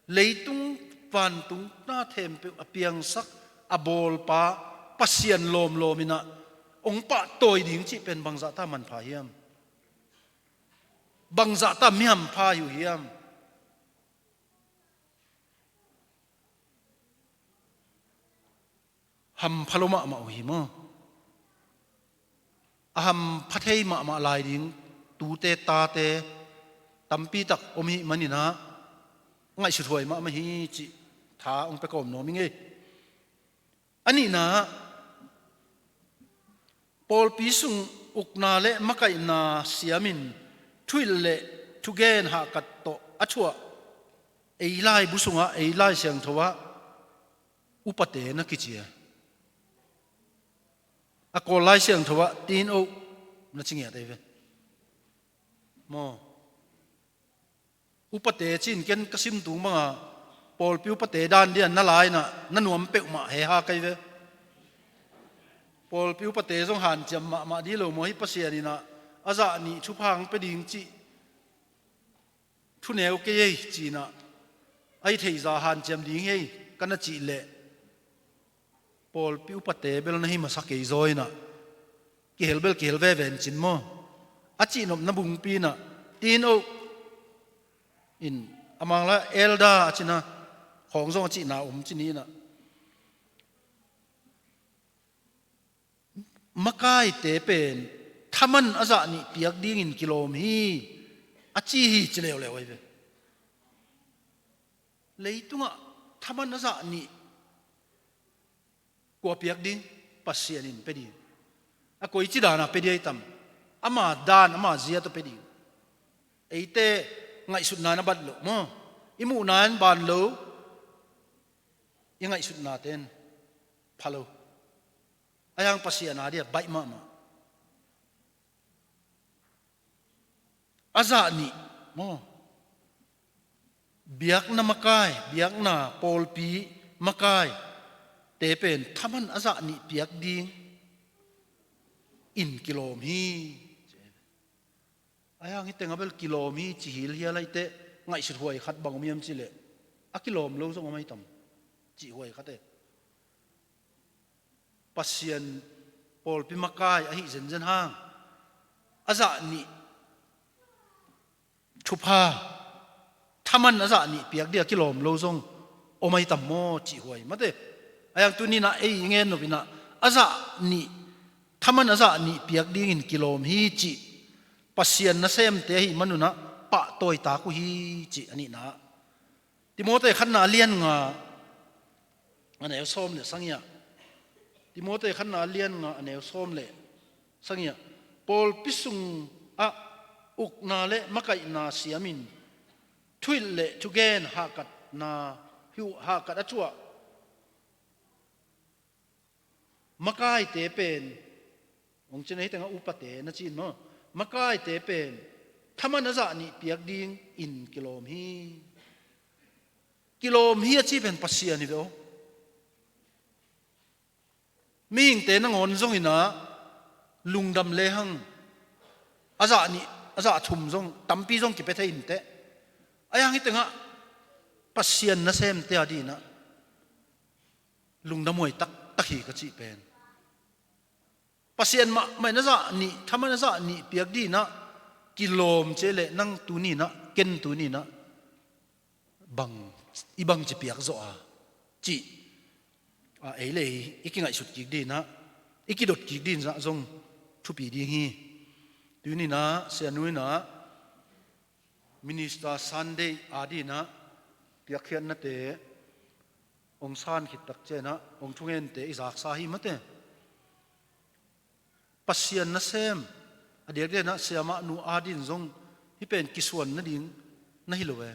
leitung vantung na khempeuh a piangsak, a bawlpa Pasian lawmlawm inah hong pahtawi ding cih pen bangzahta manpha hiam? Bangzahta mihampha hi uh hiam? Hampha lo mahmah uh hi maw? A hampha thei mahmah lai ding tute tate tampitak om hi maninah ngaihsuthuai mahmah hi cih tha hong pia kawm nuam hi ngei. A nihna, pawlpi sung ukna le makaihna siamin thuhilh le thugen hahkat tawh a thuah ei laibu sungah, ei Lai Siangtho ah upate na kici a, a Kawl Lai Siangtho ah teen oak na ci ngiat ahi ve maw? Upate ci-in ken ka sim tung banga pawlpi upate dan dia na la inah na nuam peuhmah heha kei ve. Pawlpi upate zong hanciam mahmah dih lo maw, hih Pasian inah a zah nih thupha hong pia ding cih thu neu kei ei ci-inah, a hi theiza hanciam ding hi ei ka na cih leh pawlpi upate bel na hi masa kei zaw inah kihel bel kihel veve in cin maw? A cihnopna bungpi inah teen oak in, a Mangla elder a cina khawng zong a cihna om ci ni inah, makaite pen thaman a zah nih piak dingin kilawm hi a ci hi ci leuleu ahi ve. Leitungah thaman a zah nih kua piak ding? Pasian in pia ding. A koici dana pia ding ahi tam? Ama dan, ama zia tawh pia ding. Eite ngaihsutna na bat loh maw? I muhna in ban lo, i ngaihsutnate in pha lo. Ahi hang Pasian a dia baih mahmah. A zah nih maw? Biakna makai, biakna pawlpi makai te pen thaman a zah nih piak ding in kilawm hi. Ahi hang hih tengah bel kilawm hi ci hilhial ahih teh ngaihsut huai khat bang om hiam cih leh, a kilawm lo zong om ahi tam cih huai khat e. Pasian pawlpi makai ahi zenzen hang a zah nih thupha thaman a zah nih piak ding a kilawm lo zong om ahi tam maw cih huai mate. Ahi hang tuni inah ei i gen nop inah a zah nih, thaman a zah nih piak dingin kilawm hi cih Pasian nasemte ahi manunah pahtawi tak uh hi cih a nihna. Timote khatna a lian nga a neu sawm le sagih ah, Timote khatna a lian nga a neu sawm le sagih ah, pawlpi sungah ukna le makaihna siamin thuhilh le thugen hahkatna, hahkat a thuah makaite pen, hong cina hih tengah upate na ci-in maw, makaite pen thaman a zah nih piak dingin kilawm hi. Kilawm hi a ci pen Pasian hi ve aw. Mihingte nangawn zong inah lungdam lehang a zah nih, a zah thum zong, tampi zong kipia thei inteh. Ahi hang hih tengah Pasian nasemte a dinah lungdam huai taktak hi ka cih pen. Pasian mahmah in a zah nih, thaman a zah nih piak dinah kilawm ci leh nang tuni inah, ken tuni inah bang, i bangci piak zawh a cih a, ei le ei i kingaihsut kik dinah, i kidot kik dinah zong thupi ding hi. Tuni inah Sianu inah Minister Sunday a dinah piakkhiatnate hong san khit tak cianah hong thungente i zaksa hi mate. Pasian nasem a diakdiaknah siamah nu a din zong hih pen kisuan nading na hi lo e.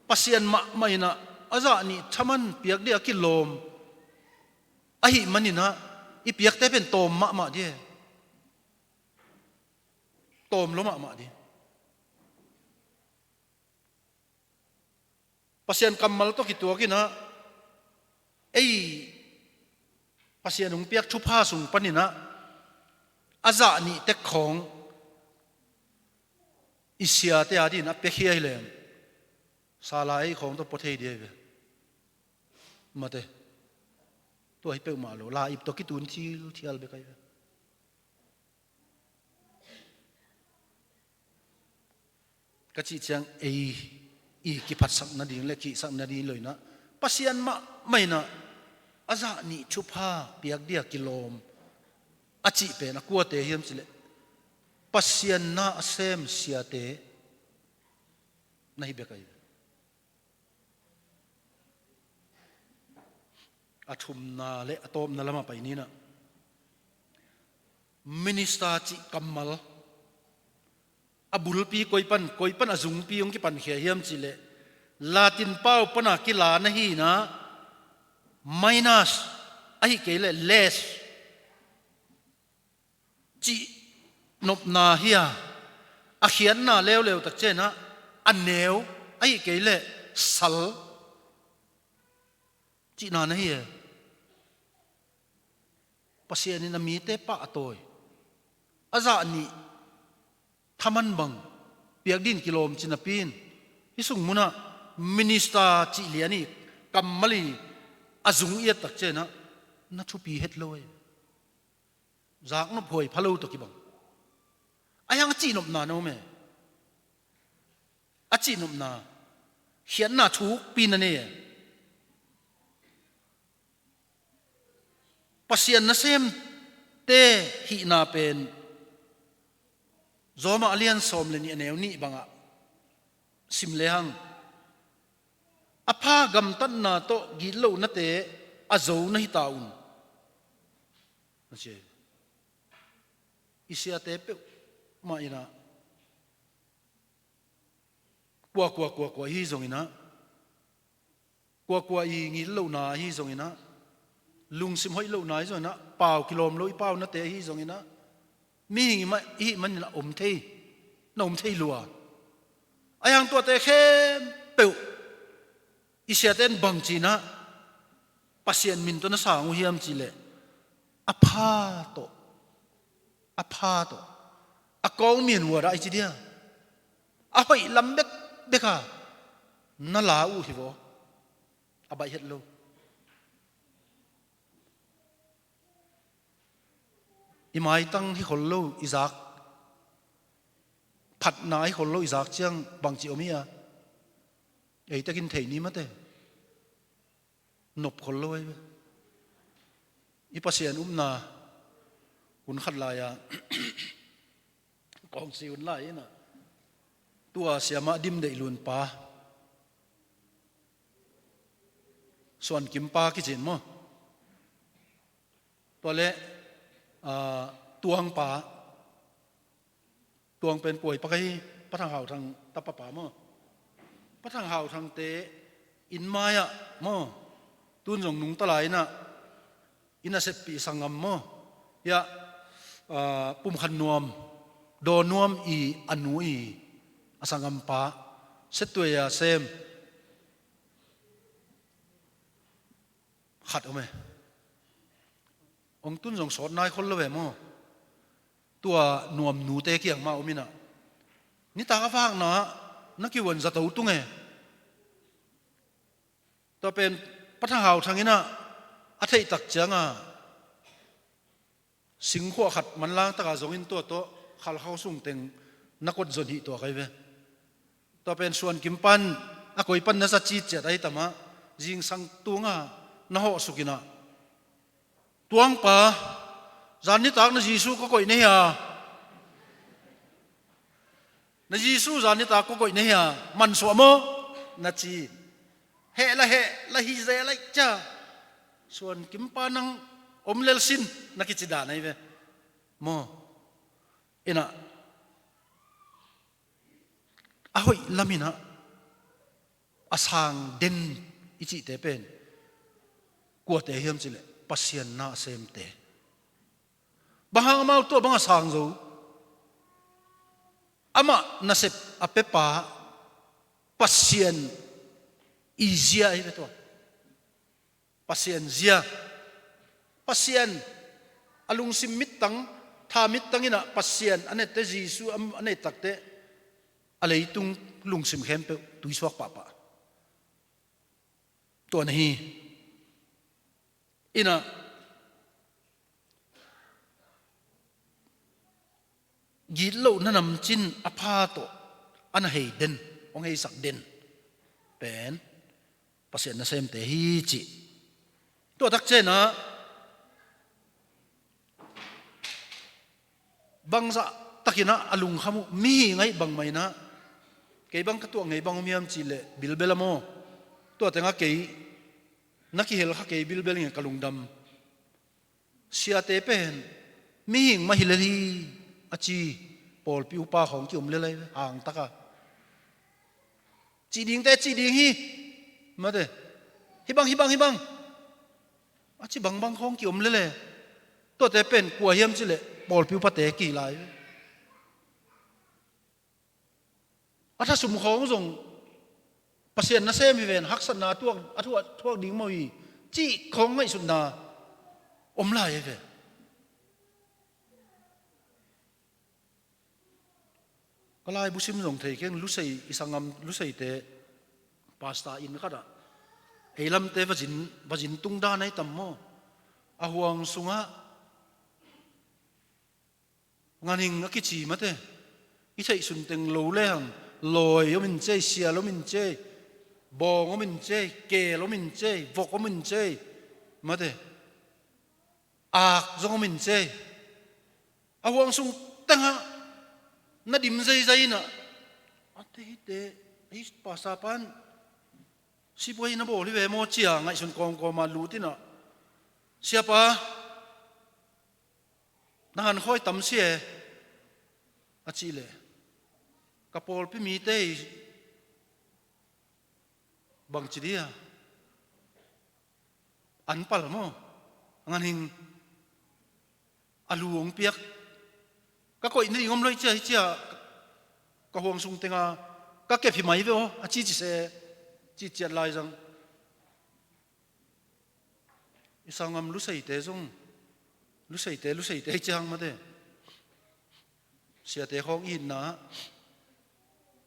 Pasian mahmah inah a zah nih thaman piak ding a kilawm ahih maninah i piakte pen tawm mahmah ding e. Tawm lo mahmah ding. Pasian kammal tawh kituak inah ei Pasian hong piak thupha sung paninah a zah nih tek khawng i siate adin a piakhia hileng sala ei khawng tawh pua thei dih ahi ve. Mate, tua hi peuhmah lo, la ip tawh kitun thilthial bek ahi ve. Ka cih ciang ei i kiphatsak nading le kihsak nading lo inah Pasian mahmah inah a zah nih thupha piak dia kilawm a cih pen a kuate hiam cileh Pasian na a sem siate na hi bek ahi. A thumna le a tawpna lamah pai ninah minister cih kammal a bulpi koi pan, koi pan a zungpi hong kipankhia hiam cileh Latin pau pana kila na hinah minus ahi kei leh less cih nopna hi a, a khiatna leuleu tak cianah a neu ahi kei leh sal cihna na hi e. Pasian in a mite pahtawi a zah nih thaman bang piak din kilawm cinapi in hih sung munah minister cih lian i kammal i a zung i et tak cianah na thupi het lo e. Zaknop huai pha lo tawh kibang. A hiang a cihnopna na um e. A cihnopna khiatna thukpi na nei e. Pasian nasemte hihna pen Rom a lian sawm le nih a neu nih bangah sim lehang a pha gamtatna tawh gitlohnate a zo na hita un. A ci. I siate peuhmah inah kua kua kua kua hi zonginah kua kua i ngitlohna ahi zonginah lungsim hoih lohna ahi zonginah pau kilawm lo i paunate ahi zonginah mihing i mah i hih manin a om thei na om thei lua. A hiang tuate khempeuh i siate in bang cinah Pasian min tawh na sang uh hiam cileh a pha tawh a pha tawh a kawng mian hua dah i ci dia a hoih lam bekbek a na la uh hi vaw. A baih het lo. I maitang hi khol lo i zak phatna hi khol lo i zak ciang bangci om hi a ei takin thei ni mate. Nop khol lo ahi ve. I Pasian upna hun khat lai-a kawngsi hun lai inah tua siamah Dim Deih Lun pa Suan Kim pa kicin maw? Tua le, ah, Tuang pa Tuang pen puai pak ahi, Pa Thang Hau Thang tapa pa maw? Pa Thang Hau Thangte inn mai-ah maw? Tun zong nungta lai inah inn a seppih sanggam maw? Hiah, ah, Pum Khan Nuam, Daw Nuam i a nu i a sanggampa Setuai a sem khat om e. Hong tun zong sawt nai khol lo e maw? Tua Nuam nute kiang mah om inah nitak a vakna ah na kiuan zato tung e. Tua pen Pa Thang Hau Thang inah a theihtak cianga singkhuah khat manlang taka zongin tua tawh Khalkhau sung teng na kot zon hih tuak ahi ve. Tua pen Suan Kim pan a koi pan na za citciat ahi tamah zingsang tunga na hawhsuk inah Tuangpa, zan nitak na Jesu ka koih na hia? Na Jesu zan nitak ka koih na hia? Mansuah maw? Na ci. Heh la heh la hi ze lai cia. Suan Kimpa nang om lel sin na kici dan ahi ve. Maw? Inah a hoih laminah a sang den i cihte pen kuate hiam cileh Pasian na a semte. Bang hang amau tua bang a sang zo? Amah nasep a pepa Pasian i zia ahi ve tua. Pasian zia. Pasian a lungsim mittang, tha mittang inah Pasian a nette, Jesu a, a nei takte a leitung lungsim khempeuh tuisuak pahpah. Tua na hi. Inah gitlohna namcin a pha tawh a na hei den, hong heisak den pen Pasian nasemte hi cih. Tua takcianah bangzah takinah a lungkham uh mihing aih bangmah inah, kei bang ka tuak ngei bang om hiam cihleh bilbel a maw? Tua tengah kei na kihel kha kei bilbel nge ka lungdam. Siate pen mihing mah hi lel hi a ci, pawlpi upa khawng kiom lel ahi ve, hangtaka. Cih dingte cih ding hi, mate. Hih bang, hih bang, hih bang a ci bangbang khawng kiom lel e. Tuate pen kua hiam cihleh pawlpi upate kihi lai ve. A thasum khawng zong Pasian nasem hi ven, haksatna a tuak, a thuak, thuak ding maw hi, cih khawng ngaihsutna om lai hi ve. Ka laibu sim zong thei keng, Lusei, i sanggam Luseite pastor inn khatah ei lamte va zin, va zin tung dan ahi tam maw? A huang sungah Nganhing a kici mate. I theihsun teng lo lehang, lawi om in cei, sial om in cei, bawng om in cei, keel om in cei, vok om in cei, mate. Ak zong om in cei. A huang sung tengah na dim zeizai inah, a te hite, ei pasa pan sipuai na bawl hi ve maw cia ngaihsun kawmkawma lut inah, siapa, na hankhawi tam si e, a cih leh, ka pawlpi mite hi, bangci dia, an pal maw, Nganhing, a lu hong piak, ka koih nading om loi cia hi cia, ka huang sung tenga ka kep hi mai ve aw, a cici se, ciciat lai zang. I sanggam Luseite zong, Luseite, Luseite ciang mate. Siate khawng itna,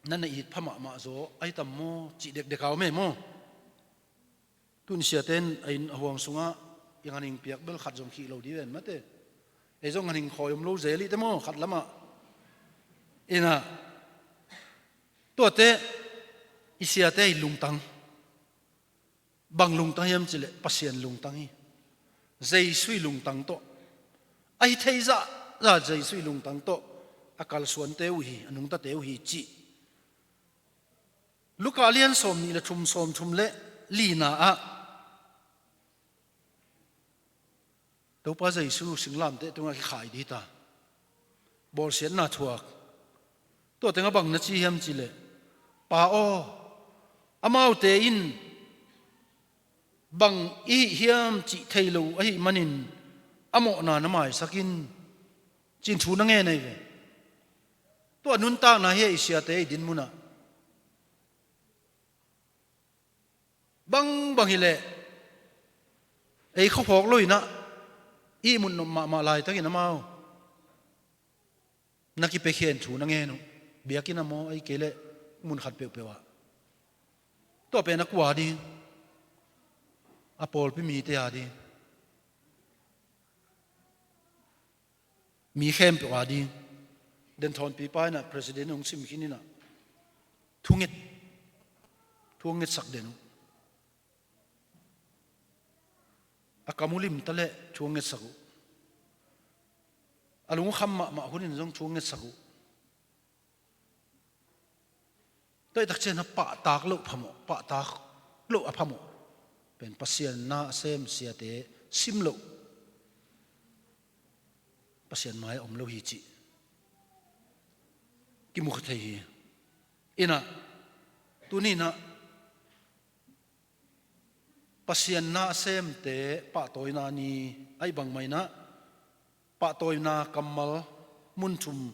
na na it pha mahmah zaw ahi tam maw, cih dekdek a om e maw? Tun siate in a inn a huang sungah i Nganhing piak bel khat zong khih lo di ven mate. Ei zong Nganhing khawi om lo zel ihte maw, khat lamah. Inah, tuate i siate i lungtang. Bang lungtang hiam cihleh Pasian lungtang hi. Jesu i lungtang tawh, a hi thei zahzah Jesu i lungtang tawh a kalsuante uh hi, a nungtate uh hi cih. Luka lian sawm nih le thum, sawm thum le lina ah Topa Jesu singlamteh tungah kikhai dita, bawlsiatna thuak. Tua tengah bang na ci hiam cihleh, Pa aw, amaute in bang i hih hiam cih thei lo ahih manin a mawhna na maisak in, cin thu na ngen ahi ve. Tua nuntakna hi a i siate i dinmunah. Bangbang hileh ei khuaphawk loinah ihmut nop mahmah laitakin amau na kipiakhia in thu na ngen uh. Biakinn ah maw, ahih kei leh mun khat peuhpeuh ah. Tua pen a kua ding? A pawlpi mite a ding. Mi khempeuh a ding. Denthawnpipa inah president hong sim khin inah thunget, thu hong ngetsak den uh. A kam uh limta leh thu hong ngetsak uh. A lung uh kham mahmah hunin zong thu hong ngetsak uh. Tua hi takcian a pahtak loh phamawh, pahtak loh a phamawh pen Pasian na a sem siate sim loh, Pasian mai a om lo hi cih kimu kha thei hi. Inah, tuni inah Pasian na a semte pahtawina ni ahi bangmah inah, pahtawina kammal mun thum,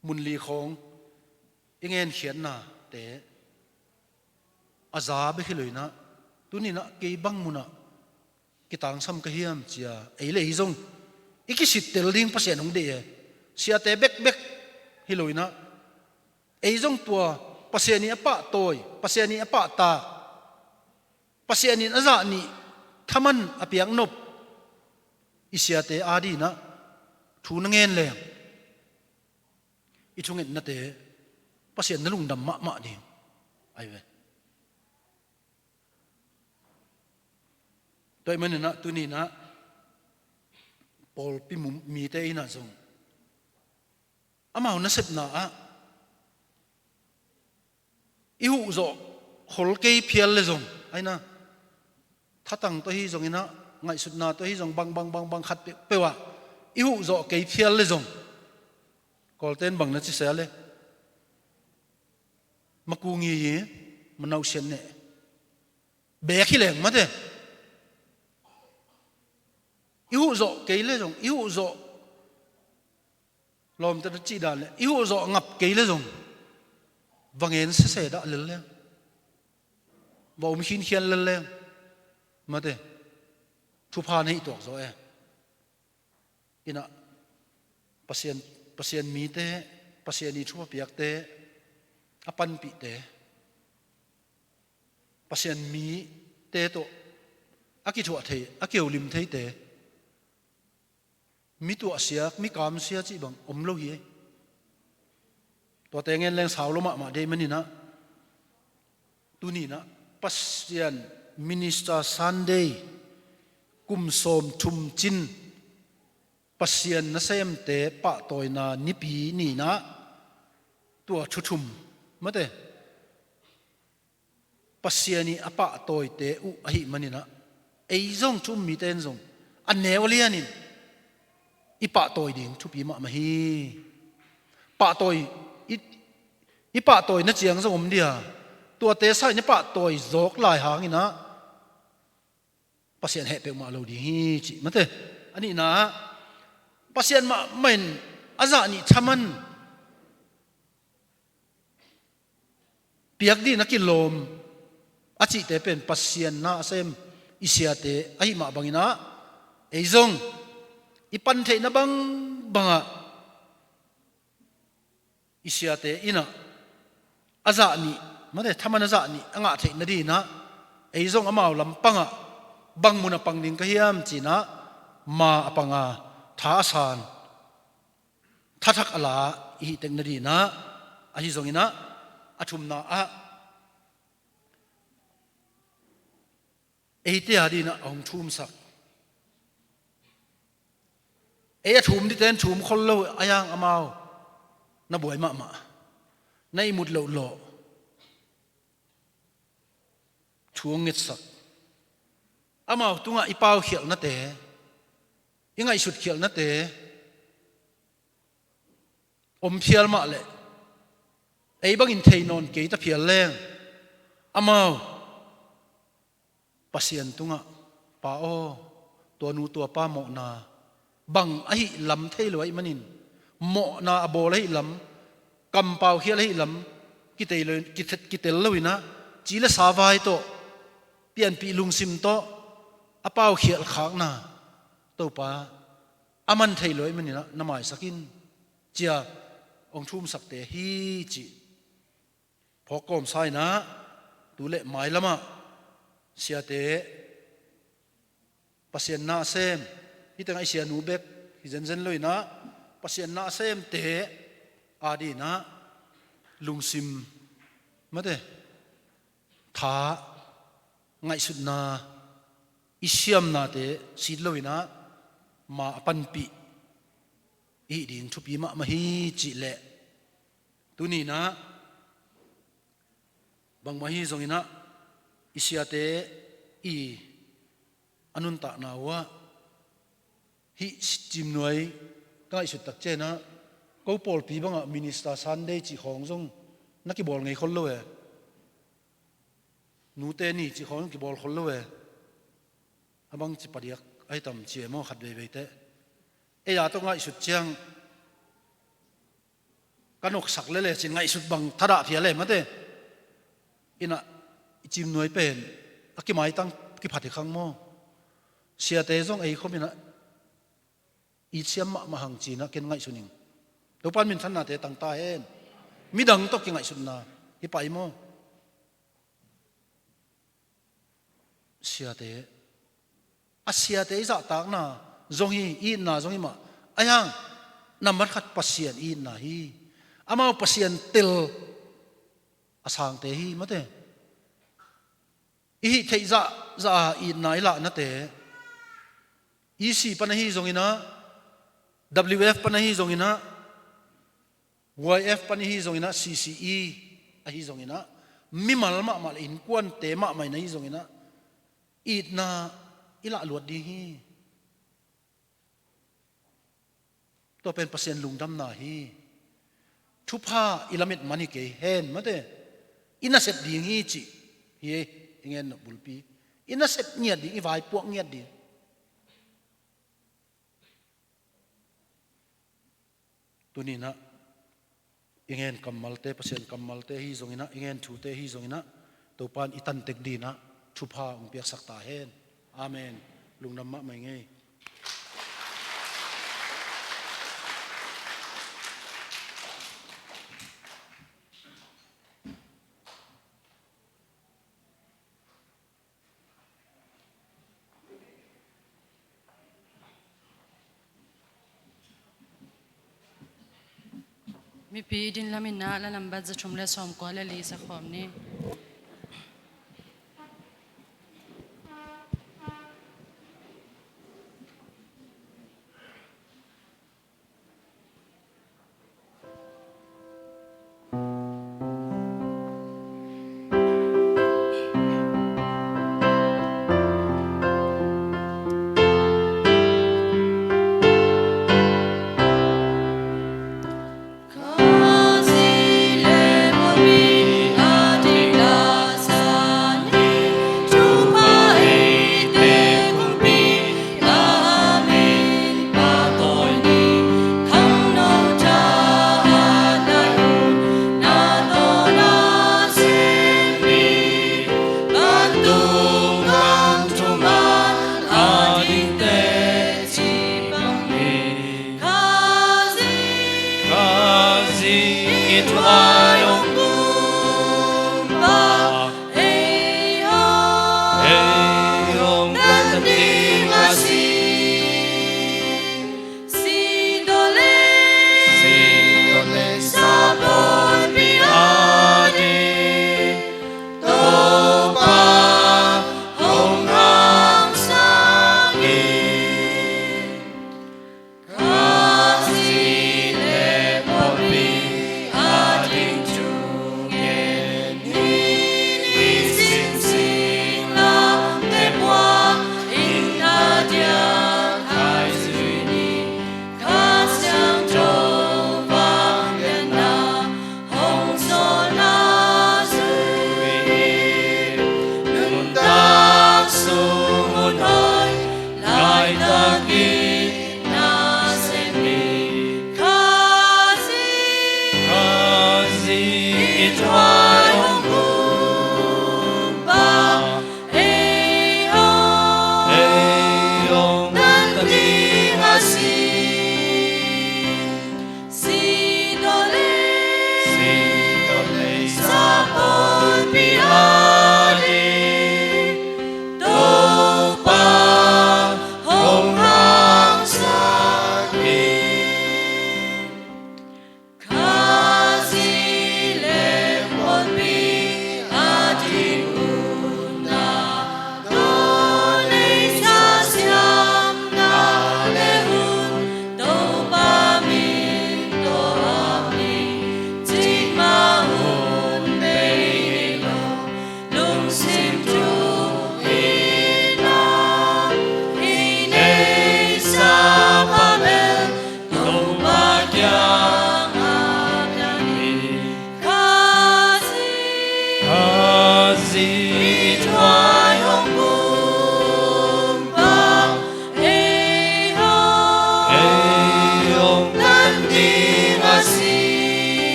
mun li khawng i ngenkhiatnate a za bek hi lo inah, tuni inah kei bang munah kitangsam ka hiam cia, ei le ei zong i kisittel ding Pasian hong deih e. Siate bekbek hi lo inah, ei zong tua Pasian in a pahtawi, Pasian in a pahtak, Pasian in a zah nih thaman a piaknop i siate adinah thu na ngen leng, i thungetnate Pasian na lungdam mahmah ding ahi ve. Tua ahih maninah tuninah pawlpi mu-, mite inah zong amau nasepna ah i huhzawh khol kei phial le zong, aina thatang tawh hi zonginah, ngaihsutna tawh hi zong, bang bang bang bang khat peuhpeuh ah i huhzawh kei phial le zong, Kawlten bang na ci sia le, maku ngi i manausiat neh bek hi leng mate. I huhzawh kei le zong, i huhzawh lawmte na cih dan le, i huhzawh ngap kei le zong, va ngen sese dah lel leng, va om khinkhian lel leng mate. Thupha na hih tuak zaw e. Inah Pasian, Pasian mite, Pasian i thupha piakte, a panpihte, Pasian mite tawh a kithuah thei, a keulim theite, mi tuahsia, mi kamsia cih bang om lo hi. Tuate ngen leng sau lo mahmah dei maninah, tuninah Pasian Minister Sunday kum sawm thum cin Pasian nasemte pahtawina nipi ninah tua thu thum mate. Pasian i a pahtawite uh ahih maninah, ei zong thu um mite in zong a neu a lianin i pahtawi ding thupi mahmah hi. Pahtawi, i, i pahtawi na ciang zong om dia, tuate sangin i pahtawi zawk lai hanginah Pasian heh peuhmah lo ding hi cih mate. A nihna ah Pasian mahmah in a zah nih thaman piak dih na kilawm a cihte pen Pasian na a sem i siate ahih mah banginah, ei zong i pan theihna bangbangah i siate inah a zah nih mate, thaman a zah nih a ngah theih nadinah ei zong amau lampangah bang mun a pang ding ka hiam cinah ma a panga tha a san thathak a la i hih tek nadinah, ahi zonginah a thumna ah eite adinah a hong thumsak. Ei a thum dite in thum khol lo a, yang amau na buai mahmah, na ihmut loh lawh, thu hong ngetsak. Amau tungah i paukhialhnate, i ngaihsutkhialhnate om phial mah leh, ei bangin thei nawn kei ta phial leng, amau Pasian tungah, Pa aw, tua nu tua pa mawhna bang ahih lam thei lo ahih manin, mawhna a bawl ahih lam, kampaukhial ahih lam kitei lo, kithe-, kitel loinah, ci le sa vai tawh, pianpih lungsim tawh a paukhialh khakna Topa a man thei lo ahih maninah na maisak in, cia hong thumsakte hi cih phawk kawmsa inah, tu le mailamah siate Pasian na a sem, hih tengah i sianu bek hi zenzen loinah, Pasian na a semte adinah lungsim mate, tha, ngaihsutna, i siamnate sit loinah ma a panpih i hih ding thupi mahmah hi cih leh, tuninah bangmah hi zonginah i siate i a nuntakna uh ah, hih Cimnuai ka ngaihsut tak cianah, ko pawlpi bangah Minister Sunday cih khawng zong na kibawl ngei khol lo e. Nute ni cih khawng zong kibawl khol lo e. A bang ci padiak ahi tam ci e maw, khat veivei teh. Ei a tawh ngaihsut ciang ka noksak lele cin ngaihsut bang thadah phial e mate. Inah i Cimnuai pen a kimaitang kiphat hi khang maw. Siate zong ei khominah itsiam mahmah hang cinah ken ngaihsun ing. Topan minthannate tangta hen. Midang tawh kingaihsutna hi pah hi maw? Siate, a siate i zahtakna zong hi, i itna zong hi mah. Ahi hang nambat khat Pasian i itna hi. Amau Pasian tel a sangte hi mate. I hih theih zahzah a itna i lahnate, E C pan ahi zonginah, W F pan ahi zonginah, Y F pan ahi zonginah, C C E ahi zonginah, mimal mahmah le innkuante mahmah in ahi zonginah itna i lahluat ding hi. Tua pen Pasian lungdamna hi. Thupha i lamet man hi kei hen mate. I nasep ding hi cih hi ei, i ngen bulpi. I nasep ngiat ding, i vaipuak ngiat ding. Tuninah i ngen kammalte, Pasian kammalte hi zonginah, i ngen thute hi zonginah, Topan i tantek dinah thupha hong piaksak ta hen. Amen. Lungdam mahmah i ngei. Mipi i din laminah la nambat za thum le sawmkua le li sa khawm ni.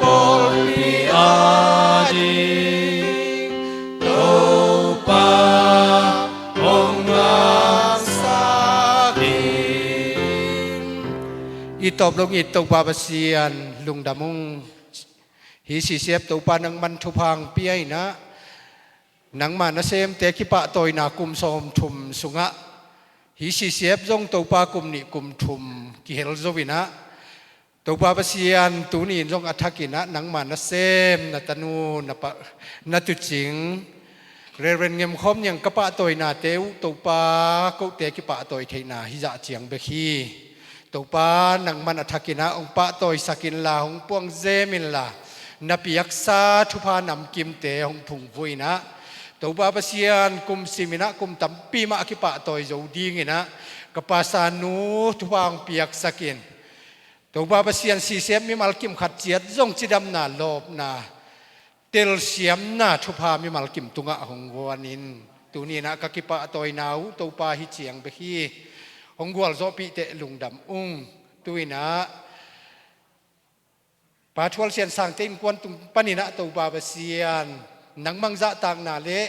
Pawlpi ading Topa hong ngahsak in. I tawp lo it Topa Pasian, lungdam ung. Hih sisiap Topa nangman thupha hong pia in ah, nangma nasemte kipahtawina kum sawmthum sungah hih sisiap zong Topa kum nih kum thum kihel zo in ah, Topa Pasian, tuni in zong a thak in ah nangma nasem na tanu, na pa, na tuucing Reverend Ngem Khawm Niang ka pahtawinate uh Topa, kote kipahtawi theihna hih zah ciang bek hi. Topa, nangman a thak in ah hong pahtawisak inla, hong puang zem inla, na piaksa thupha namkimte hong phungvuh in ah, Topa Pasian, kum sim in ah kum tampi mah a kipahtawi zo ding in ah ka pasal nu thupha hong piaksak in. Topa Pasian, sisiap mimal kim khat ciat zong cidamna, lawpna, telsiamna thupha mimal kim tungah hong guan in. Tuni in ah ka kipahtawina uh Topa, hih ciang bek hi. Hong gualzawhpih teh, lungdam ung. Tu in ah Pa Thual Sian Sangte innkuan tung panin ah Topa Pasian, nangmang zahtakna le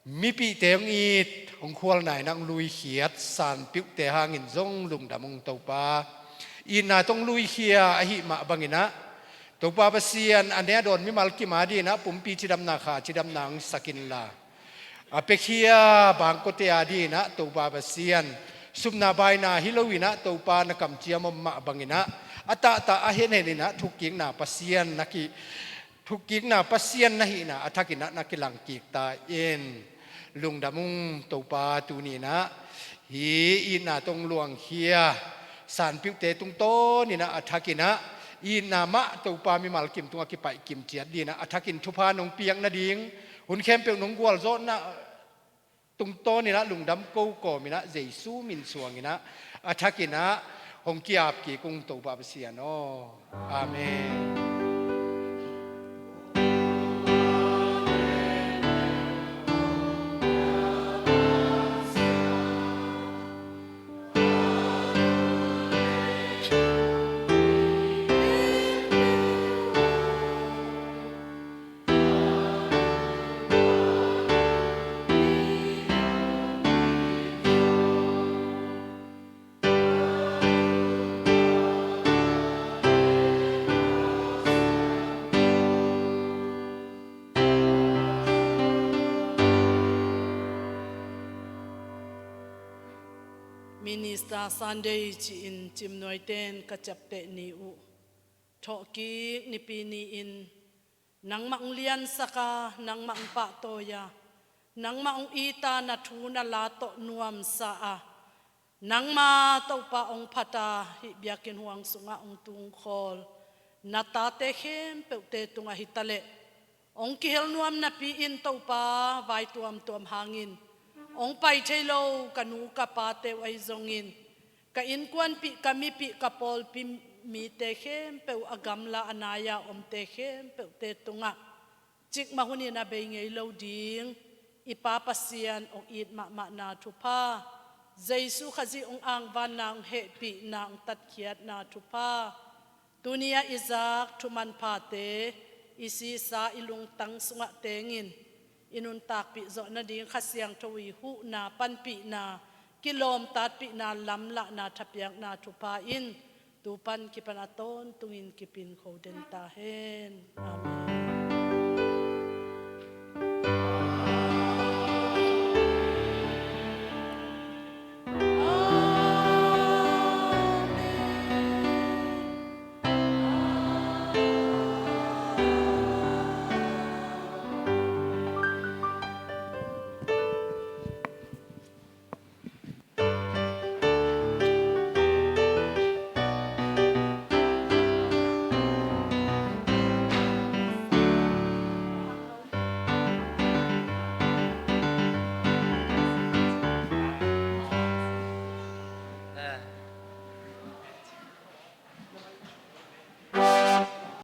mipihte hong it, hong khualna in ah hong luikhiat San Piuhte hangin zong lungdam ung Topa. Itna tawh hong luikhia ahih mah bangin ah, Topa Pasian, a ne a dawn mimal kim ading in ah pumpi cidamna, kha cidamna hong sak inla, a piakhia bangkawte ading in ah Topa Pasian, supna baina hi lo in ah Topa, na kamciam om mah bangin ah, a tahtah a henhen in ah thukkikna Pasian na ki, thukkikna Pasian na hihna a thak in ah na kilangkik ta in. Lungdam ung Topa, tuni in ah hih itna tawh hong luangkhia San Piuhte tungtawn in ah a thak in ah itna mah Topa mimal kim tungah kipaih kim ciat ding in ah a thak in thupha nong piak nading, hun khempeuh nong gualzawhna tungtawn in ah lungdam ko kawm in ah Jesu min suang in ah a thak in ah hong ki-ap kik ung Topa Pasian aw. Amen. Minister Sunday ci-in cimnuaiten ka ciapteh ni uh. Thawhkik Nipi ni-in nangmah hong liansak a, nangmah hong pahtawi a, nangmah hong it a, na thu na la tawh nuamsa a, nangma Topa hong phat a, hih biakinn huang sungah hong tungkhawl na tate khempeuhte tungah hi taleh hong kihel nuam napi-in Topa, vai tuamtuam hangin hong pai thei lo ka nu ka pate uh ahi zongin, ka innkuanpih, ka mipih, ka pawlpi mite khempeuh a gamla a nai-a omte khempeuhte tungah cikmah hunin a bei ngei lo ding i Pa Pasian hong it mahmahna thupha, Jesu Khazih hong angvanna, hong hehpihna, hong tatkhiatna thupha, tuni-ah i zak thu manphate i sisa i lungtang sungah tengin i nuntakpih zawh nading Kha Siangtho i huhna, panpihna, kilawmtatpihna, lamlahna, thapiakna thupha in tu pan kipan a tawntungin kipin kho den ta hen. Amen.